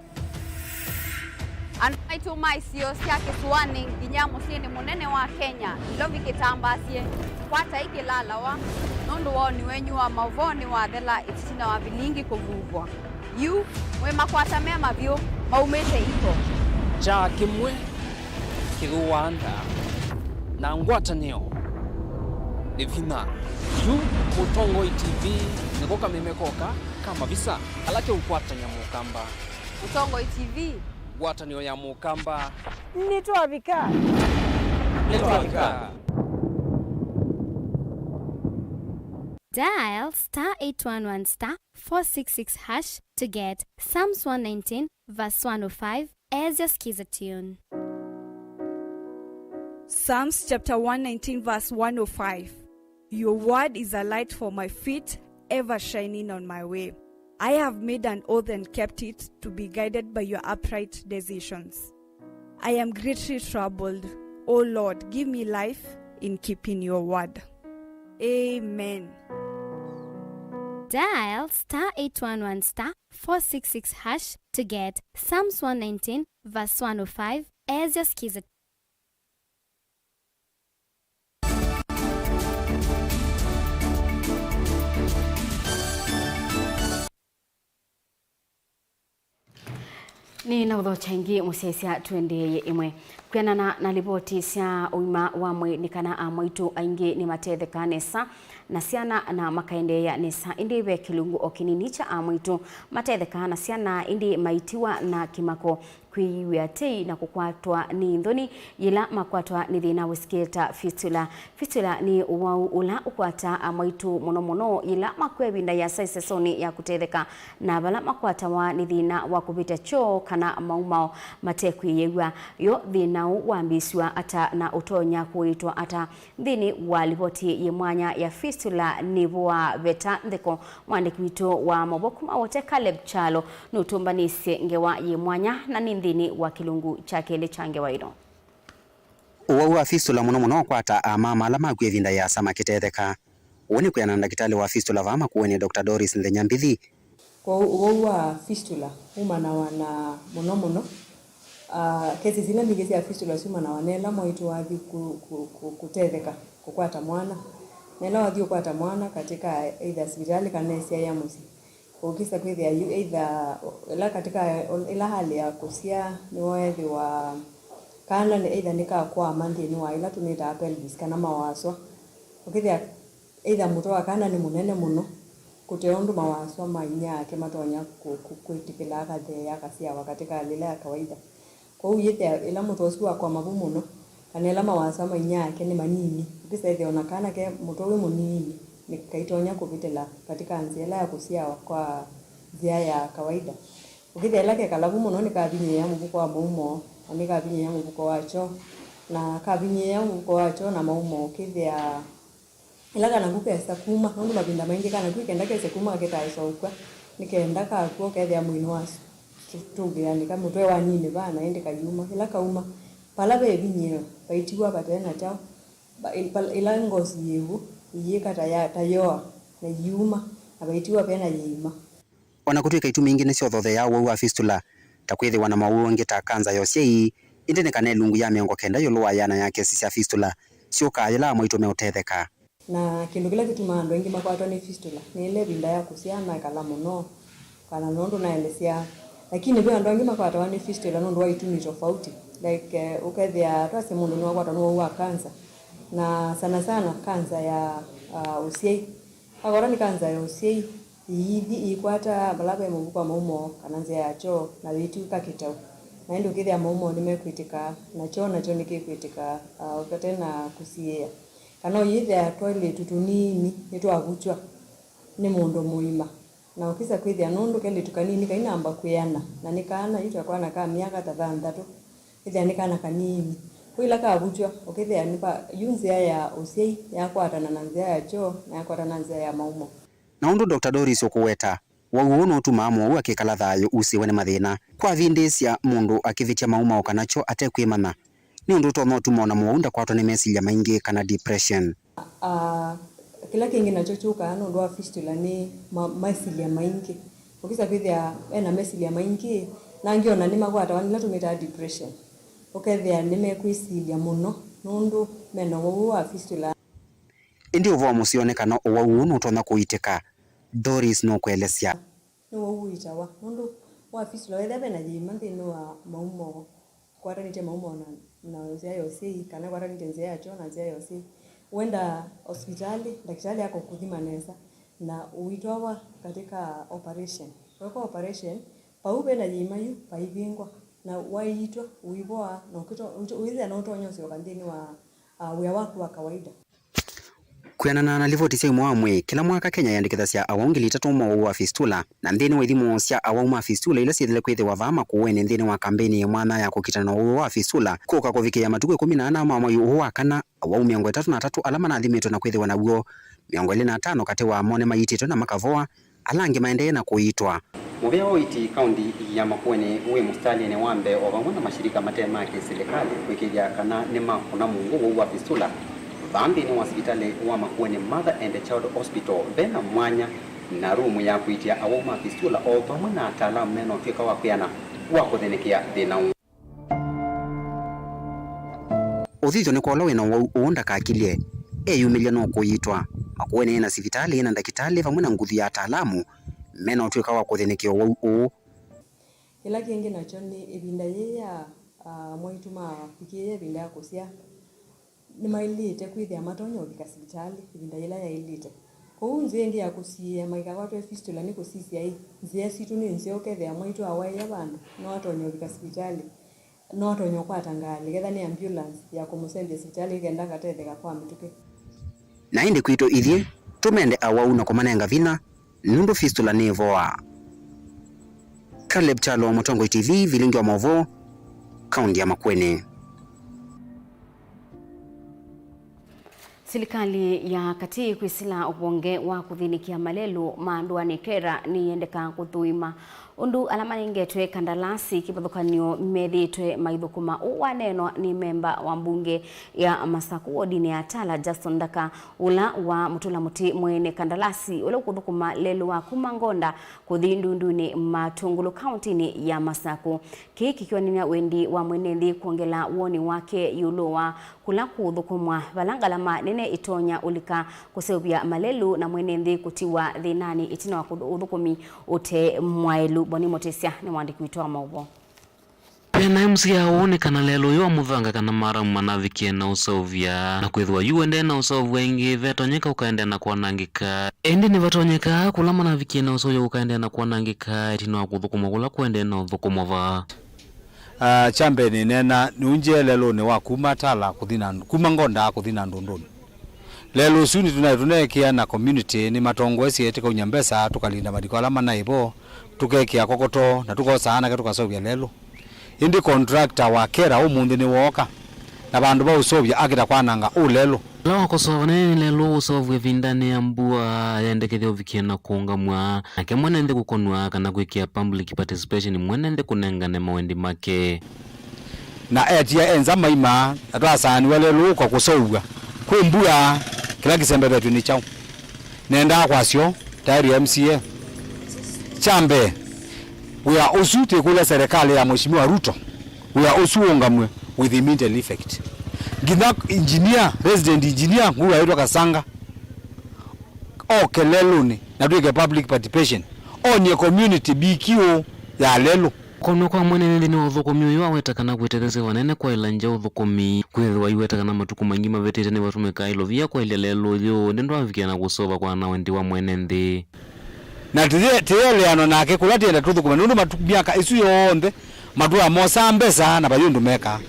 Andũ maitũ ma isio sya kĩsũanĩ nginya mũsyĩnĩ mũnene wa Kenya, Nairobi kĩtambaasye, kwatai kĩlalawa, nũndũ woni wenyu wa maũvoo nĩwathela ĩtina wa vilingi kũvuvwa. Yu, mwĩ makwata me mavyũ, maumĩte iko. Kyaa kĩmwe kĩthũaa nda, na ngwatanĩo nĩ vinya. Yu Mũtongoi T V nĩko kameme koka ka mavisa ala keũkwatany'a Mũkamba. Mũtongoi T V. Ngwatanĩo ya Mũkamba. Nĩtwavika. Nĩtwavika. Dial star eight one one star four six six hash to get Psalms one nineteen verse one oh five as your Skiza tune. Psalms chapter one nineteen verse one oh five. Your word is a light for my feet, ever shining on my way. I have made an oath and kept it, to be guided by your upright decisions. I am greatly troubled. O Lord, give me life in keeping your word. Amen. Dial star eight one one star four six six hash to get Psalms one nineteen verse one oh five as your Skiza. Nĩ na ũthokya ĩngĩ mũsyaĩĩsya tũendeeye ĩmwe. Kwĩanana na livoti sya ũima wa mwĩĩ nĩ kana amwaitũ aingĩ nĩmatethekaa nesa na syana na makaendeea nesa, ĩndĩ ve kĩlungu o kĩnini kya amwaitũ matethekaa na syana ĩndĩ maitiwa na kĩmako, kwĩw'a tei na kũkwatwa nĩ nthoni yĩla makwatwa nĩ thĩna wĩsĩkĩe ta fistula. Fistula nĩ ũwau ũla ũkwataa amwaitũ mũno mũno yĩla makw'a ĩvinda yĩasa ĩsesonĩ ya kũtetheka, na vala makwatawa nĩ thĩna wa kũvĩtya kyoo kana maumao matekwĩyĩw'a. Yo thĩna ũũ wambĩĩsw'a ata na ũtonya kũĩtwa ata? Nthĩnĩ wa livoti yĩ mwanya ya fistula nĩvo wa veta ntheko, mwandĩki witũ wa maũvoo kuma Wote Caleb Kyalo nũtũmbanĩsye ngewa yĩ mwanya na nĩ nthĩnĩ wa kĩlungu kya kelĩ kya ngewa ĩno. Ũwau wa fistula mũno mũno ũkwataa amama ala makw'a ĩvinda yĩasa makĩtetheka. Ũu nĩ kwĩanana na ndakĩtalĩ wa fistula vaa Makueni, Doctor Doris Nthenya Mbithi. Kwoou ũwau wa fistula umanawa na mũno mũno, ah, cases ila mbingĩ sya fistula syumanawa na ĩla mwaitũ wathi ku-, ku-, ku-, kũtetheka kũkwata mwana, na ĩla wathi ũkwata mwana katika either sivitalĩ kana esyaĩa mũsyĩ. Ũkĩsa kwĩthĩa yu either ĩla katika ĩla hali ya kũsyaa nĩweethĩwa kana nĩ either nĩkakwama nthĩnĩ wa ĩla tũmĩtaa pelvis kana mawaswa. Ũkĩthĩa either mũtwe wa kana nĩ mũnene mũno kũte ũndũ mawaswa ma inyia yake matonya kũ-, kũ-, kwĩtĩkĩla akatheea akasyawa katika hali ĩla ya kawaida. Kwoou yĩthĩa ĩla mũtwe ũsu wakwama vu mũno, kana ĩla mawaswa ma inyia yake nĩ manini, ũkĩsa ĩthĩa ona kana ke mũtwe wĩ mũnini, nĩ kaitonya kũvĩtĩla katika nzĩa ĩla ya kũsyawa kwa nzĩa ya kawaida. Ũkĩthĩa ĩla kekala vu mũno nĩkavinyĩĩa mũvuko wa maumo, na nĩkavinyĩĩa mũvuko wa kyoo, na kavinyĩĩa mũvuko wa kyoo na maumo, ũkĩthĩa ĩla kana ku kesa kuma, nũndũ mavinda maingĩ kana ku kenda kese kuma kĩtaĩsa ũkw'a, nĩ kenda kakw'a ũkethĩa mwĩĩ nĩwatũngĩanĩka, mũtwe waninĩva na ĩndĩ kayuma. Ĩla kauma, vala ve ĩvinyĩĩo, vaitiwa vate na kyaũ, va-, ĩl-, val-, ĩla ngosi yĩ vu ĩyĩka ta ya-, ta yoa, na iyuma, na vaitiwa ve na yĩima. O na kũtw'ĩka itumi ingĩ nĩsyothotheaa ũwau wa fistula, ta kwĩthĩwa na mowau angĩ ta kanza ya ũsyai, ĩndĩ nĩ kana ĩlungu ya mĩongo kenda ĩũlũ wa ĩana ya kesi sya fistula syũkaa yĩla amwaitũ meũtetheka. Na kĩndũ kĩla kĩtumaa andũ aingĩ makwatwa nĩ fistula nĩ ĩla ĩvinda ya kũsyaa naekala mũno, kana nũndũ naelesya. Lakini ve andũ angĩ makwatawa nĩ fistula nũndũ wa itumi tofauti. Like, eh, ũkethĩa twasye mũndũ nĩwakwatwa nĩ ũwau wa kanza, na sana sana kanza ya, ah, ũsyai. Akorwo nĩ kanza ya ũsyai, ĩithi ĩikwata vala ve mũvuko wa maumo kana nzĩa ya kyoo, na yĩitw'ĩka kĩtau. Na ĩndĩ ũkĩthĩa maumo nĩmekwĩtĩka, na kyoo nakyo nĩkĩkwĩtĩka, ah, vate na kũsiĩĩa. Kana ũyĩthĩa twailĩtu tũnini nĩtwavukywa nĩ mũndũ mũima. Na ũkĩsa kwĩthĩa nũndũ kelĩtu kanini kainamba kwĩana, na nĩ kana yu ta kwana ka myaka ta thanthatũ, ĩthĩa nĩ kana kanini. Kwoou ĩla kavukywa, ũkĩthĩa nĩva yu nzĩa ya ũsyai yakwatana na nzĩa ya kyoo, na yakwatana na nzĩa ya maumo. Na ũndũ Doctor Doris ũkũweta, ũwau ũũ nũtumaa mũwau akĩkala thayũ usĩwe nĩ mathĩna. Kwavindĩĩsya mũndũ akĩvĩtya maumao kana kyoo ate kwĩmanya, nĩ ũndũ ũtonya ũtuma o na mũwau ndakwatwa nĩ mesilya maingĩ kana depression. Ah, kĩla kĩngĩ nakyo kyũkaa nũndũ wa fistula nĩ ma-, mesilya maingĩ. Ũkĩsa kwĩthĩa ena mesilya maingĩ, na angĩ ona nĩmakwatawa nĩ ĩla tũmĩtaa depression. Ũkethĩa nĩmekwĩsilya mũno nũndũ mena ũwau wa fistula. Ĩndĩ ũvoo mũseo nĩ kana ũwau ũũ nũtonya kũitĩka. Doris nũkũelesya. Nĩ ũwau ũitawa nũndũ wa fistula, wethĩa vena yĩima nthĩnĩ wa maumo, kwatanĩtye maumo na, na nzĩa ya ũsyai, kana kwatanĩtye nzĩa ya kyoo na nzĩa ya ũsyai, wenda osivitalĩ, ndakĩtalĩ akũkũthima nesa, na ũitwawa katika operation. Wekwa operation, vau vena yĩima yu vaivingwa, na waiitwa, ũivoa, na ũkĩto-, ũito-, ũithĩa na ũtonya ũsyoka nthĩnĩ wa, ah, wĩa waku wa kawaida. Kwĩanana na livoti sya ũima wa mwĩĩ, kĩla mwaka Kenya yĩandĩkĩthasya awau ngili itatũ mowau wa fistula, na nthĩnĩ wa ithimo sya awau ma fistula ila syĩthĩle kwĩthĩwa vaa Makueni nthĩnĩ wa kambeini yĩ mwanya ya kũkitana na ũwau wa fistula, kũka kũvikĩĩa matukũ ĩkũmi na ana ma mwei ũũ wa kana, awau mĩongo ĩtatũ na atatũ ala manathimĩtwe na kwĩthĩwa naw'o, mĩongo ĩlĩ na atano katĩ wamo nĩmaitĩtwe na makavoa, ala angĩ maendee na kũiitwa. Mũvea wa ũiiti kaũnti ya Makueni wĩ mũsitalĩnĩ wa mbee o vamwe na mashirika mate ma kĩsilikalĩ kũĩkĩĩthya kana nĩmakũna mũungu ũwau wa fistula. Vaa nthĩnĩ wa sivitalĩ wa Makueni Mother and Child Hospital ve na mwanya na rumu ya kũiitĩa awau ma fistula o vamwe na ataalamu me na ũtw'ĩka wa kwĩana wa kũthĩnĩkĩa thĩna ũũ. Ũthithyo nĩ kwa ũla wĩ na ũwau ũũ ndakakilye, eyumĩlya nũkũiitwa. Makueni yĩ na sivitalĩ yĩ na ndakĩtalĩ vamwe na nguthu ya ataalamu me na ũtw'ĩka wa kũthĩnĩkĩa ũwau ũũ. Kĩla kĩngĩ nakyo nĩ ĩvinda yĩĩ ya, Aa, mwaitũ mavikĩĩe ĩvinda ya kũsyaa, nĩmaĩlĩte kwĩthĩa matonya ũvika sivitalĩ ĩvinda yĩla yaĩlĩte. Kwoou nzĩa ĩngĩ ya kũsiĩĩa maikakwatwe fistula nĩ kũsisya ĩ, nzĩa sitũ nĩ nzeo, ũkethĩa mwaitũ awaĩe vandũ, no atonya ũvika sivitalĩ, no atonya ũkwata ngalĩ, ketha nĩ ambulance ya kũmũsenzya sivitalĩ kenda akatetheka kwa mĩtũkĩ. Na ĩndĩ kwitũ ithyĩ, tũmende awau na kũmanenga vinya, nũndũ fistula nĩ ĩvoaa. Caleb Kyalo, Mũtongoi T V, vilingi wa maũvoo, kaunti ya Makueni. Silikalĩ ya katĩ kwĩsĩla ũvonge wa kũthĩnĩkĩa malelũ ma ndũanĩ KeRRA nĩyendeka kũthũima ũndũ ala manengetwe kandalasi kĩvathũkany'o methĩĩtwe maithũkũma. Ũũ waneenwa nĩ memba wa mbunge ya Masaku wodinĩ ya Tala, Justin Ndaka, ũla wa Mũtũla Mũtĩ mwene kandalasi ũla ũkũthũkũma lelũ wa kuma Ngonda kũthi Ndundunĩ Matũngũlũ kaũntĩnĩ ya Masaku. Kĩĩ kĩkĩonany'a wendi wa mwene nthĩ kwongela woni wake ĩũlũ wa kũla kũũthũkũmwa, vala ngalama nene ĩtonya ũlika kũseũvya malelũ na mwene nthĩ kũtiwa thĩnanĩ ĩtina wa kũthũ-, ũthũkũmi ũte mwaĩlu. Boni Mũtĩsya nĩ mwandĩki witũ wa maũvoo. Vena M C A ũũ nĩ kana lelũ ũyũ wa mũthanga kana maramu manavikie na ũseũvya, na kwĩthĩwa yu ũendee na ũseũvya ĩngĩ, vetonyeka ũkaendea na kwanangĩka. Ĩndĩ nĩvatonyeka kũla manavikie na ũseũvya ũkaendea na kwanangĩka ĩtina wa kũthũkũmwa kũla kũendee na ũthũkũmwa vaa. Ah, kya mbee nĩneena nũnjie lelũnĩ wa kuma Tala kũthi na, kuma Ngonda kũthi na Ndũndũnĩ. Lelũ ũsu nĩtũnaĩ tũneekĩa na community nĩmatongoesye tũkaunya mbesa tũkalinda mathiko ala manaĩ vo, tũkekĩa kokoto na tũkosa anake tũkaseũvya lelũ. Ĩndĩ contractor wa KeRRA ũmũnthĩ nĩwooka na vandũ va ũseũvya akĩta kwananga ũ lelũ. Vala wakosoa vanene nĩ lelũ ũseũvw'e ĩvindanĩ ya mbua yendekethya ũvikie na kũũngamw'a, nake mwene nthĩ kũkonw'a kana kwĩkĩa public participation mwene nthĩ kũnengane mawendi make. Na etia enza maima, na twasaaniw'a lelũ ũka kũseũvw'a kwĩ mbua, kĩla kĩsembevetw'e nĩ kyaũ? Nendaa kwasyo tayari M C A. Kya mbee, wĩa ũsu twĩkũlya serikali ya Mheshimiwa Ruto, wĩa ũsu ũũngamw'e with immediate effect. Nginya engineer, resident engineer, ngũũ aĩtwa Kasanga, oke lelũnĩ na twĩke public participation, onie community B Q ya lelũ. Kũnwa kwa mwene nthĩ nĩ ũthũkũmi ũyũ aweta kana kwĩtetheesya vanene kwaĩla ngya ũthũkũmi. Kwĩthĩwa iweta kana matukũ maingĩ mavĩtĩte nĩvatũmĩkaa ĩlovia kwaĩlya lelũ ũyũ, ĩndĩ ndwavikie na kũseũvwa kwa na wendi wa mwene nthĩ. Na tĩyĩ-, tĩyeleanwa nake kũla tĩenda tũthũkũme, nũndũ matu-, myaka ĩsu yonthe matũaa mosaa mbesa na vai ũndũ mekaa.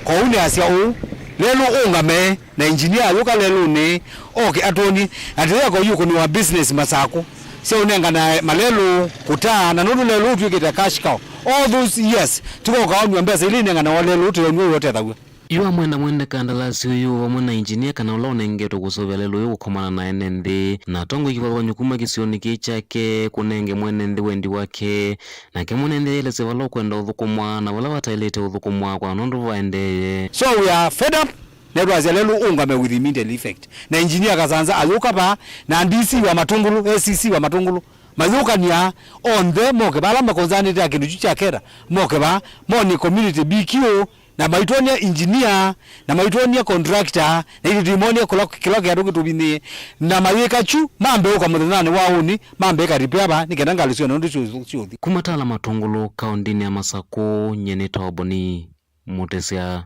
Kwoou nĩasya ũũ, lelũ ũũngame, na engineer ayũka lelũnĩ, oke atwony'e, na tĩyeko yũkũnĩwa business Masakũ sya ũnengana malelũ, kũtaa, na nũndũ lelũ ũtw'ĩkĩte cash cow all those years, tikoka onw'a mbesa ila inenganawa lelũ, tũyonw'a ũyũ ũtethaw'a. Yu amwenda mwene kandalasi ũyũ vamwe na engineer kana ũla ũnengetwe kũseũvya lelũ ũyũ kũkomana na ene nthĩ na atongoi kĩvathũkany'o kuma kĩsionĩ kĩĩ kyake kũnenge mwene nthĩ wendi wake, nake mwene nthĩ aelesye vala ũkwenda ũthũkũmwa na vala vataĩlĩte ũthũkũmwa kwa nũndũ vaendee. So we are fed up, na twasya lelũ ũũngame with immediate effect. Na engineer Kasanza ayũka vaa, na D C wa Matũngũlũ, A C C wa Matũngũlũ, mayũkany'a onthe moke vala makonzanĩte ya kĩndũ kyu kya KeRRA, moke vaa, monie community B Q, na maitwonia engineer, na maitwonia contractor, na ithyĩ tũimonia kũla kĩla kĩatũ kĩtũvinyĩĩe, na mayĩka kyu, mambe ũka mũthenyanĩ wa ũnĩ, mambe ĩka repair vaa, nĩ kenda ngalĩ syone ũndũ syũ-, syũthi. Kuma Tala Matũngũlũ, kaũntĩnĩ ya Masakũ, nyie nĩ Toboni Mũtĩsya.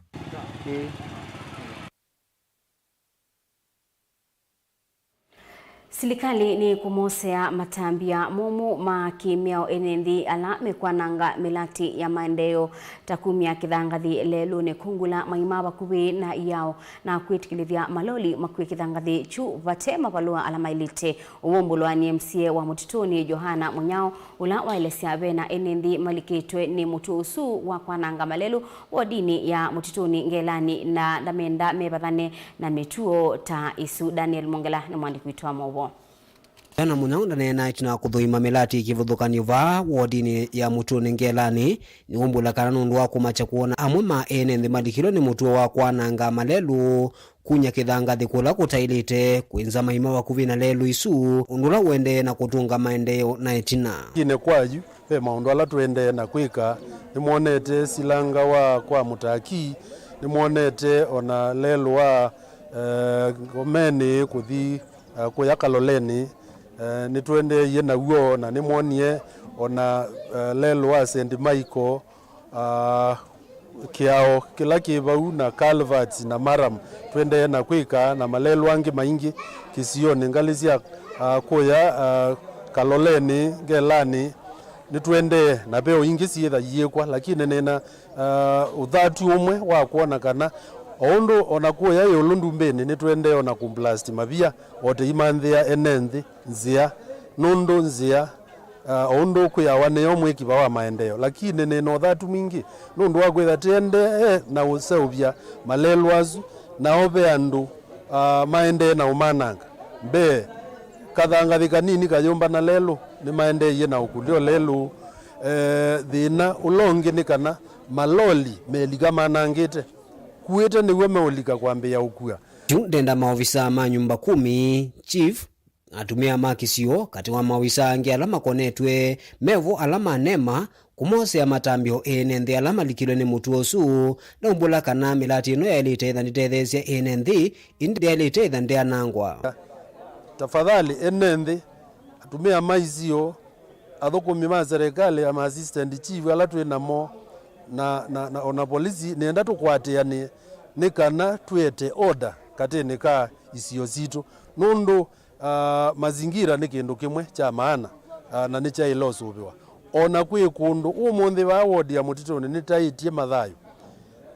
Silikalĩ nĩkũmosea matambya momũ ma kĩmĩao ene nthĩ ala mekwananga mĩlatĩ ya maendeeo, ta kumya kĩthangathĩ lelũnĩ, kũngũla maima vakuvĩ na iao, na kwĩtĩkĩlĩthya maloli makue kĩthangathĩ kyu vate mavalũa ala maĩlĩte. Ũwũmbũlwa nĩ M C A wa Mũtitũnĩ Johana Mũnyao, ũla waelesya vena ene nthĩ malikĩtwe nĩ mũtuo ũsu wa kwananga malelũ wodinĩ ya Mũtitũnĩ Ngelani, na ndamenda mevathane na mĩtuo ta ĩsu. Daniel Mongela nĩ mwandĩki witũ wa maũvoo. Johana Mũnyao ndaneena ĩtina wa kũthũima mĩlatĩ kĩvathũkany'o vaa wodinĩ ya Mũtitũnĩ Ngelani, nĩwũmbũla kana nũndũ wa kũmakya kwona amwe ma ene nthĩ malikilwe nĩ mũtuo wa kwananga malelũ, kunya kĩthangathĩ kũla kũtaĩlĩte, kwĩnza maima vakuvĩ na lelũ isu, ũndũ ũla ũendee na kũtũnga maendeeo na ĩtina. Ĩnĩ kwa yu, ve maũndũ ala tũendee na kwĩka. Nĩmwonete silanga wa kwa Mũtaki, nĩmwonete ona lelũ wa, eh, Ngomeni kũthi, eh, kũya Kaloleni. Eh, nĩtũendeeie naw'o, na nĩmwonie ona, eh, lelũ wa Saint Michael, ah, Kĩao kĩla kĩ vau na culverts na maram, tũendee na kwĩka na malelũ angĩ maingĩ kĩsionĩ, ngalĩ sya, ah, kũya, ah, Kaloleni, Ngelanĩ, nĩtũendee na ve o ingĩ syĩtha iĩkwa, lakini nĩna, ah, ũthatu ũmwe wa kwona kana o ũndũ o na kũya ĩũlũ ndumbĩnĩ nĩtũendee o na kũblast mavia o tũimanthĩa ene nthĩ nzĩa, nũndũ nzĩa, ah, o ũndũ kwĩawa nĩyo mwĩkiva wa maendeeo, lakini nĩ na ũthatu mwingĩ nũndũ wa kwĩtha tũendee na ũseũvya malelũ asu, nao ve andũ, ah, maendee na ũmananga. Mbee, kathangathĩ kanini kayũmba na lelũ nĩmaendeeie na ũkũlyo lelũ. Eh, thĩna ũla ũngĩ nĩ kana maloli melika manangĩte, kuĩte nĩw'o meũlika kwambĩĩa ũkua. Yu ndenda maovisaa ma nyumba kumi, chief, atumĩa ma kĩsio, katĩ wa maovisaa angĩ ala makonetw'e me vo ala ma NEMA, kũmosea matambyo ene nthĩ ala malikilwe nĩ mũtuo ũsu, na umbũla kana mĩlatĩ ĩno yaĩlĩte ĩtha ndĩtetheesya ene nthĩ, ĩndĩ yaĩlĩte ĩtha ndĩanangwa. Tafadhali, ene nthĩ, atumĩa ma isio, athũkũmi ma serikali, ama assistant chief ala twĩ namo, na, na, na, ona polisi, nĩenda tũkwatĩanĩe nĩ kana twĩete order katĩnĩ ka isio sitũ, nũndũ, ah, mazingira nĩ kĩndũ kĩmwe kya maana, ah, na nĩkyaĩle ũsũvĩwa. Ona kwĩ kũndũ ũmũnthĩ vaa ward ya Mũtitũnĩ nĩtaĩtye mathayũ.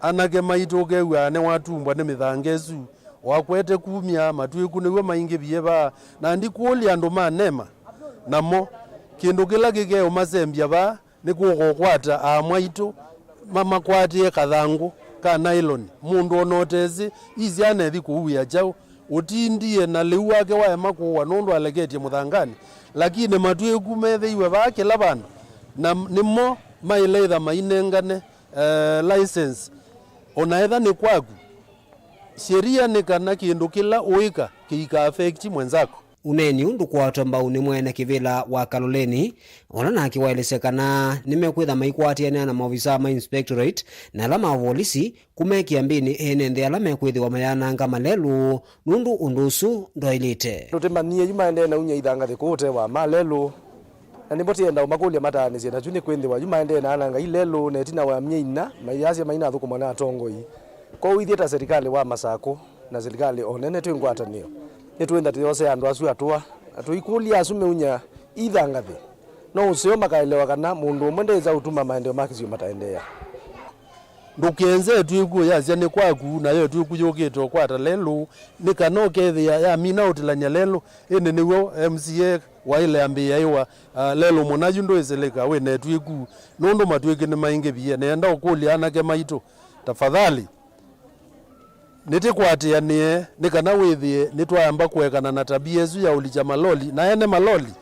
Anake maitũ ũkew'aa nĩwatumbwa nĩ mĩthanga ĩsu, wakwete kumya, matwĩku nĩw'o maingĩvie vaa, na ndikũlya andũ ma NEMA namo, kĩndũ kĩla kĩkeũmasembya vaa nĩ kũka ũkwata aamwaitũ mamakwatĩe kathangũ ka nailoni. Mũndũ o na ũtesĩ, ii syana ithi kũuĩa kyaũ, ũtindie na lĩu wake waema kũũa nũndũ aleketye mũthanganĩ, lakini matwĩku methĩiwe vaa kĩla vandũ, na nĩmo maĩle ĩtha mainengane, eh, license. O na etha nĩ kwaku, sheria nĩ kana kĩndũ kĩla ũĩka kĩika affect mwenzako. Ũneeni ũũ ndũkwatwa mbau nĩ mwene kĩvĩla wa Kaloleni, ũla nake waelesya kana nĩmekwĩtha maikwatĩanĩa na maovisaa ma inspectorate na ala ma volisi kũmekĩa mbĩnĩ ene nthĩ ala mekwĩthĩwa mayananga malelũ nũndũ ũndũ ũsu ndwaĩlĩte. Tũtĩmanyie yu maendee na unya ithangathĩ kũũ ũtee wa malelũ. Na nĩvo tĩenda ũmakũlya mataanĩsye, na kyu nĩ kwĩthĩwa yu maendee na ananga ilelũ, na ĩtina wa myei ĩna, mayasya mainathũkũmwa na atongoi. Kwoou ithyĩ ta serikali wa Masakũ na serikali o nene twĩ ngwatanĩo, nĩtwĩnda tũyosea andũ asu atũa, na tũikũlya asu meunya ithangathĩ. No ũseo makaelewa kana mũndũ ũmwe ndesa ũtuma maendeeo ma kĩsio mataendeea. Ndũkenze ĩtwĩku ũyasya nĩ kwaku, nayo ĩtwĩku yũkĩte ũkwata lelũ, nĩ kana ũkethĩa yamina ũtilany'a lelũ, ĩndĩ nĩw'o M C A waĩle ambĩĩa ĩwa, ah, lelũ mũna yu ndwĩsĩlĩka wĩ na ĩtwĩku, nũndũ matwĩkĩ nĩmaingĩvie. Nĩenda ũkũlya anake maitũ, tafadhali, nĩtĩkwatĩanĩe nĩ kana wĩthĩe nĩtwayamba kũekana na tabia ĩsu ya ũlikya maloli na ene maloli.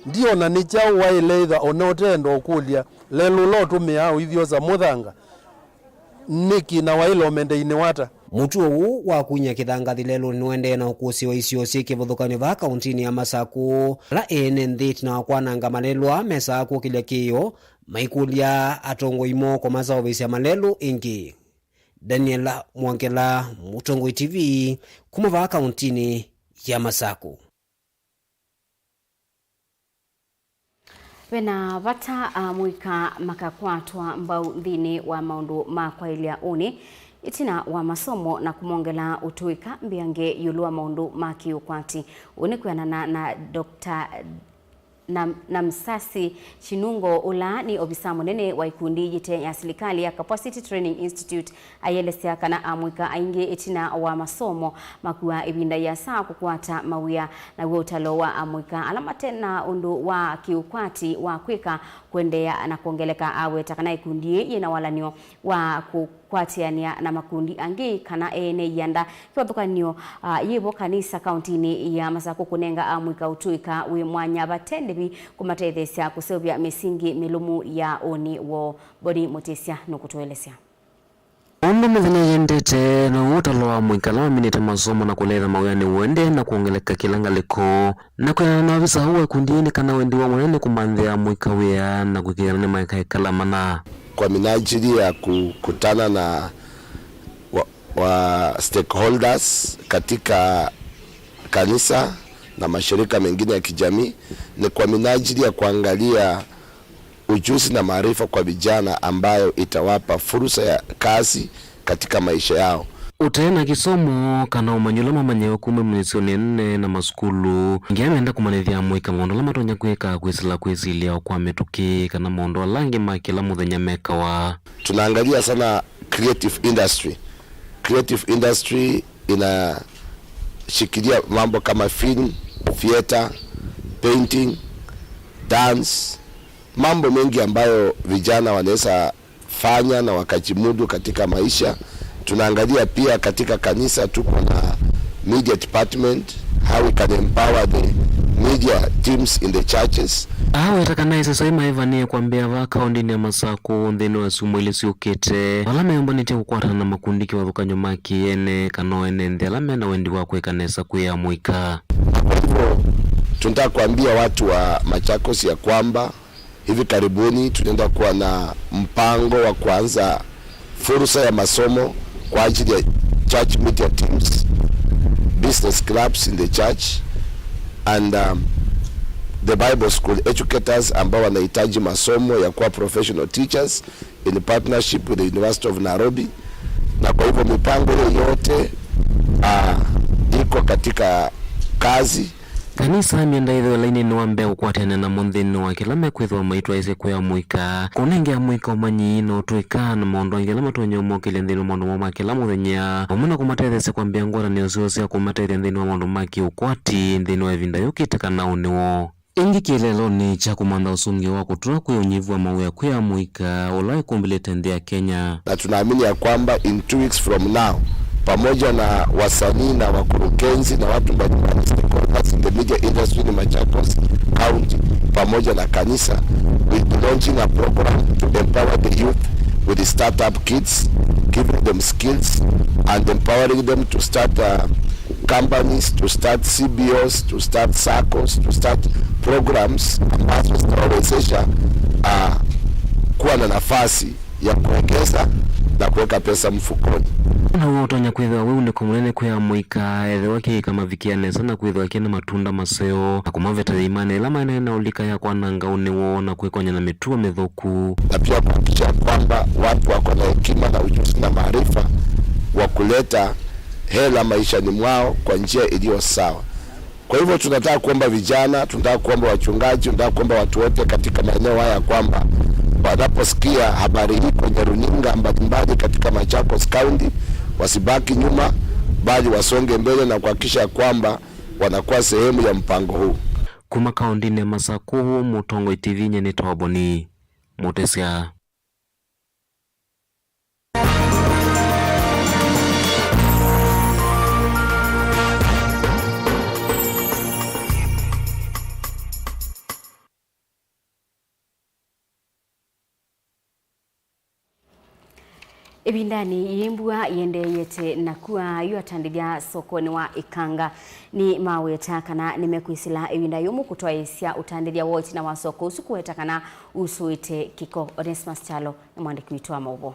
Ndiona nĩ kyaũ waĩle ĩtha o na ũteenda ũkũlya lelũ ũla ũtũmĩaa ũithyosa mũthanga nĩkĩ na waĩle ũmendeinĩ wata? Mũtuo ũũ wa kunya kĩthangathĩ lelũnĩ nĩũendee na ũkũsĩwa isio syĩ kĩvathũkany'o vaa kauntinĩ ya Masakũ, ala ene nthĩ ĩtina wa kwananga malelũ aa mesaa kũkĩlya kĩĩo, maikũlya atongoi moo kũmaseũvĩsya malelũ ĩngĩ. Daniel Mwongela, Mũtongoi T V, kuma vaa kauntinĩ ya Masakũ. Ve na vata amũika makakwatwa mbau nthĩnĩ wa maũndũ ma kwaĩlya ũnĩ ĩtina wa masomo na kũmongela ũtũĩka mbeange ĩũlũ wa maũndũ ma kĩũkwati. Ũũ nĩ kwĩanana na Doctor Nam-, Namsasi Chinungo, ũla nĩ ovisa mũnene wa ikundi yĩte ya silikalĩ ya Capacity Training Institute, ayelesya kana amũika aingĩ ĩtina wa masomo makuaa ĩvinda yĩasa kũkwata mawĩa, naw'o ũtalo wa amũika ala mate na ũndũ wa kĩũkwati wa kwĩka kũendeea na kwongeleka. Aweta kana ikundi ĩĩ yĩna walan'yo wa kũ-, kwatĩanĩa na makundi angĩ kana ene ianda. Kĩvathũkany'o, ah, yĩvo kanisa kauntinĩ ya Masakũ kũnenga amũika ũtũĩka wĩ mwanya vate ndĩvi kũmatetheesya kũseũvya mĩsingi mĩlũmu ya ũnĩ woo. Boni Mũtĩsya nũkũtũelesya. Ũndũ mĩthenya yĩendete, na ũtalo wa amũika ala maminĩte masomo na kũleetha mawĩanĩ ũendee na kwongeleka kĩla ngalĩko. Na kwĩanana na ovisa ũũ wa ikundi ĩĩ nĩ kana wendiwa mũnene nĩ kũmanthĩa amũika wĩa na kũĩkĩĩthya nĩmaeka ĩkala mana. Kwa minajili ya kukutana na wa, wa stakeholders katika kanisa na mashirika mengine ya kijamii, ni kwa minajili ya kuangalia Ujuzi na maarifa kwa vijana ambayo itawapa fursa ya kazi katika maisha yao. Ũte na kĩsomo kana ũmanyi ũla mamanyĩwe kuma imanyĩsyonĩ nene na masukulu, nginya menda kũmanyĩthya amũika maũndũ ala matonya kwĩka kwĩsĩla kwĩsilya kwa mĩtũkĩ kana maũndũ ala angĩ ma kĩla mũthenya mekawa. Tunaangalia sana creative industry. Creative industry inashikilia mambo kama film, theater, painting, dance, mambo mengi ambayo vijana wanaweza fanya na wakajimudu katika maisha. Tunaangalia pia katika kanisa tuko na media department, how we can empower the media teams in the churches. Aweta kana ĩsesai maĩvanĩe kwambĩa vaa kaũndĩnĩ ya Masakũ nthĩnĩ wa syumwa ilĩ syũkĩte, vala meyũmbanĩtye kũkwatana na makundi kĩvathũkany'o ma kĩ-ene kana o ene nthĩ ala mena wendi wa kwĩka nesa kwĩ amũika. Kwa hivyo, tunataka kuambia watu wa Machakos ya kwamba hivi karibuni tunaenda kuwa na mpango wa kuanza fursa ya masomo kwa ajili ya church media teams, business clubs in the church, and, um, the Bible school educators ambao wanahitaji masomo ya kuwa professional teachers in partnership with the University of Nairobi. Na kwa hivyo mipango hiyo yote, ah, iko katika kazi. Kanisa myenda ĩthĩwe lainĩnĩ wa mbee kũkwatana namo nthĩnĩ wa kĩla mekwĩthĩwa maitwaĩsye kwĩ amũika, kũnenge amũika ũmanyi na ũtũĩka na maũndũ angĩ ala matonya ũmokĩlya nthĩnĩ wa maũndũ moo ma kĩla mũthenya, vamwe na kũmatetheesya kwambĩa ngwatanĩo syoo sya kũmatethya nthĩnĩ wa maũndũ ma kĩũkwati nthĩnĩ wa ĩvinda yũkĩte kana ũnĩ woo. Ĩngĩ kĩeleelonĩ kya kũmantha ũsũngĩo wa kũtũla kwĩ ũnyivu wa mawĩa kwĩ amũika ũla wĩkũmbĩlĩte nthĩ ya Kenya. Na tunaamini ya kwamba in two weeks from now, pamoja na wasanii na wakurugenzi na watu mbalimbali, stakeholders in the media industry in Machakos County, pamoja na kanisa, we'll be launching a program to empower the youth with the startup kits, giving them skills and empowering them to start, uh, companies, to start C B Os, to start saccos, to start programs ambazo zitawawezesha, ah, kuwa na nafasi ya kuongeza na kuweka pesa mfukoni. Na w'o ũtonya kwĩthĩwa wĩ ũnĩko mũnene kwĩ amũika ethĩwa kĩika mavikĩa nesa na kwĩthĩwa kĩna matunda maseo na kũmaveta yĩimanĩ ĩla maenee na ũlika ya kwananga ũnĩ woo na kwĩkonya na mĩtuo mĩthũku. Na pia kuhakikisha kwamba watu wako na hekima na ujuzi na maarifa wa kuleta hela maishani mwao kwa njia iliyo sawa. Kwa hivyo tunataka kuomba vijana, tunataka kuomba wachungaji, tunataka kuomba watu wote katika maeneo haya kwamba wanaposikia habari hii kwenye runinga mbalimbali katika Machakos County, wasibaki nyuma, bali wasonge mbele na kuhakikisha kwamba wanakuwa sehemu ya mpango huu. Kuma kaũndĩnĩ ya Masakũ, Mũtongoi T V nyie nĩ Toboni Mũtesya. Ĩvindanĩ yĩĩ mbua yĩendeeyete na kua, yu atandĩthya sokonĩ wa Ĩkanga nĩmaweta kana nĩmekwĩsĩla ĩvinda yũmũ kũtwaĩĩsya ũtandĩthya woo ĩtina wa soko ũsu kũweta kana usũĩte kĩko. Onesmus Kyalo nĩ mwandĩki witũ wa maũvoo.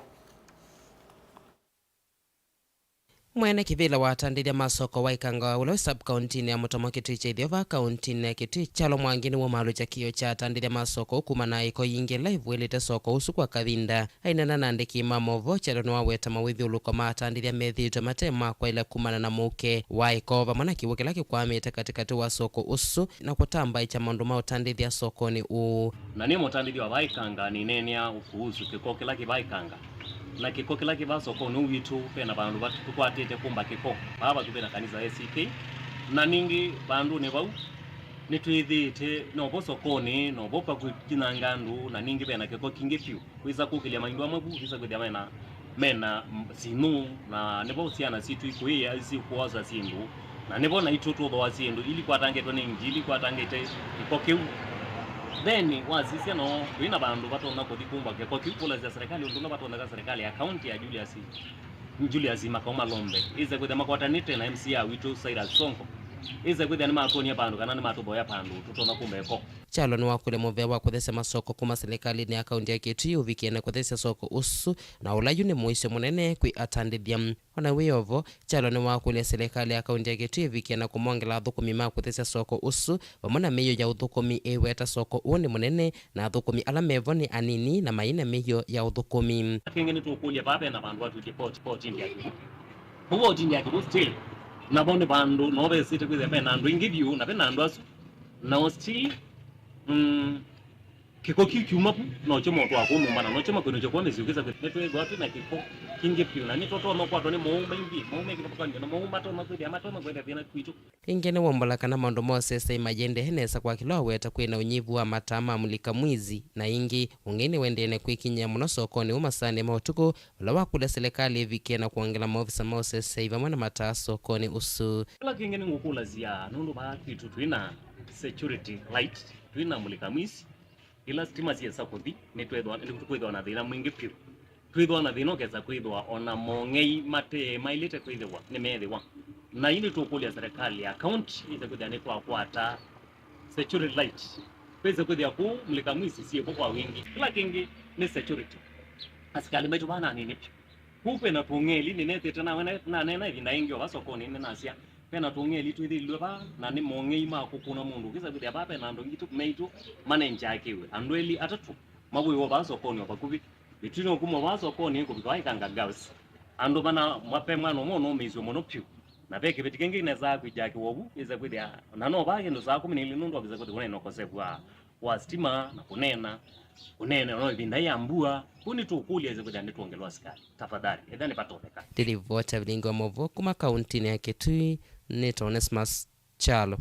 Mwene kĩvĩla wa atandĩthya ma soko wa Ĩkanga ũla wĩ sub-kauntinĩ ya Mũtomo Kĩtui kya Ĩtheo vaa kauntinĩ ya Kĩtui, Kyalo Mwangi nĩwũmalũkya kĩĩo kya atandĩthya ma soko ũkumana na ĩko yingĩ ĩla ĩvuĩlĩte soko ũsu kwa kavinda. Aineena na andĩki ma maũvoo, Kyalo nĩwaweta mawĩthyũlũko ma atandĩthya methĩĩtwe mate ma kwaĩla kumana na mũuke wa ĩko vamwe na kĩw'ũ kĩla kĩkwamĩte katĩkatĩ wa soko ũsu na kũtambaĩkya maũndũ ma ũtandĩthya sokonĩ ũũ. Na nĩ mũtandĩthya wa vaa Ĩkanga, nĩneenea kuhusu kĩko kĩla kĩ vaa Ĩkanga. Na kĩko kĩla kĩ vaa sokonĩ ũũ witũ, ve na vandũ vat-, tũkwatĩte kũmba kĩko vaa vakuvĩ na kanisa A C K. Na ningĩ vandũnĩ vau nĩtwĩthĩĩte novo sokonĩ, novo vakukinyanga andũ, na ningĩ ve na kĩko kingĩ vyũ. Wĩsa kũkĩlya maindũ amwe vu, wĩsa kwĩthĩa mena, mena, mm, sinũ, na nĩvo syana sitũ ikũĩa, isikwosa syĩndũ, na nĩvo naitũ tũthooa syĩndũ, ili kwatangĩtwe nĩ ngi, ili kwatangĩte kĩko kĩu. Then, wasisya no, kwĩ na vandũ vatonya kũthi kũmba kĩko kĩu, kũlasya serikali ũndũ ũla vatonyeka, serikali ya county ya Julius, Julius Makau Malombe, ĩse kwĩthĩa makwatanĩte na M C A witũ Cyrus Sonko. Ĩse kwĩthĩa nĩmatwonie vandũ kana nĩmatũvoya vandũ tũtonya kuma ĩko. Kyalo nĩwakũlya mũvea wa kũthesya masoko kuma silikalĩnĩ ya kaunti ya Kitui ũvikie na kũthesya soko ũsu, na ũla yu nĩ mũisyo mũnene kwĩ atandĩthya. O na wĩ o vo, Kyalo nĩwakũlya silikalĩ ya kaunti ya Kitui ĩvikie na kũmongela athũkũmi ma kũthesya soko ũsu, vamwe na mĩio ya ũthũkũmi ĩiweta soko ũũ nĩ mũnene, na athũkũmi ala mevo nĩ anini na mai na mĩio ya ũthũkũmi. Kĩngĩ nĩtũkũlya vaa ve na vandũ va tũtindĩa kĩw'ũ. Vau va ũtindĩa kĩw'ũ still, navo nĩ vandũ no vesĩte kwĩthĩa ve na andũ aingĩ vyũ, na ve na andũ asu, nao still, mm, kĩko kĩu kyuma vu, nokyo motwaa kũnũmba, na nokyo makwĩnũkya kwa mĩsyĩ ũkĩsa kwĩthĩa nĩtwĩthĩwa twĩ na kĩko kingĩ vyũ, na nĩtũtonya kwatwa nĩ mowau maingĩ, mowau mekĩvathũkany'o, na mowau matonya kwĩthĩa matonya kũete thĩna kwitũ. Ĩngĩ nĩwombola kana maũndũ ma ũseseĩ mayĩendee nesa kwa kĩla waweta kwĩ na ũnyivu wa mataa ma mulika mwizi, na ĩngĩ, ũngĩ nĩwendeene kwĩkinyĩa mũno sokonĩ ũũ masaanĩ ma ũtukũ, ũla wakũlya silikalĩ ĩvikie na kwongela maovisa ma ũseseĩ vamwe na mataa sokonĩ ũsu. Kĩla kĩngĩ nĩngũkũlasya, nũndũ vaa kwitũ twĩ na security light, twĩ na mulika mwizi, ila sitima syesa kũthi, nĩtwĩthwa, nĩtũkwĩthwa na thĩna mwingĩ vyũ. Twĩthwa na thĩna ũkesa kwĩthĩwa ona mong'ei mate maĩlĩte kwĩthĩwa nĩmeethĩwa. Na yu nĩtũkũlya serikali ya county ĩse kwĩthĩa nĩtwakwata security light. Kwĩse kwĩthĩa kũu mulika mwizi syĩvo kwa wingĩ. Kĩla kĩngĩ nĩ security. Asikalĩ maitũ vaa nanini vyũ. Kũu kwĩna tũng'eli, nĩnethĩte nawe na- naneena ĩvinda ĩngĩ o va sokonĩ nĩnasya, vena tũng'eli twĩthĩilwe vaa, na nĩ mong'ei ma kũkũna mũndũ. Ũkĩsa kwĩthĩa vaa vena andũ aingĩ tu- maitũ manenjakĩwe. Andũ elĩ atatũ mavũĩwa vaa sokonĩ o vakuvĩ. Mĩtũinĩ ũkuma vaa sokonĩ kũvika vaa Ikanga Girls. Andũ mana mape mwana ũmwe ũnũmĩiswe mũno vyũ. Na ve kĩveti kĩngĩ kĩnesaa kwĩjakĩwa ũvu, ĩse kwĩthĩa, na no vaa kĩndũ saa kũmi na ilĩ nũndũ wakĩsa kwĩthĩa kũneena ũkosevu wa wa sitima, na kũneena no ĩvinda ya mbua. Kũu nĩtũkũlya ĩse kwĩthĩa nĩtwongelwa asikalĩ. Tafadhali, ethĩa nĩvatonyeka. Ndĩlivota vilingi wa maũvoo kuma kauntinĩ ya Kitui, nĩ Onesmus Kyalo.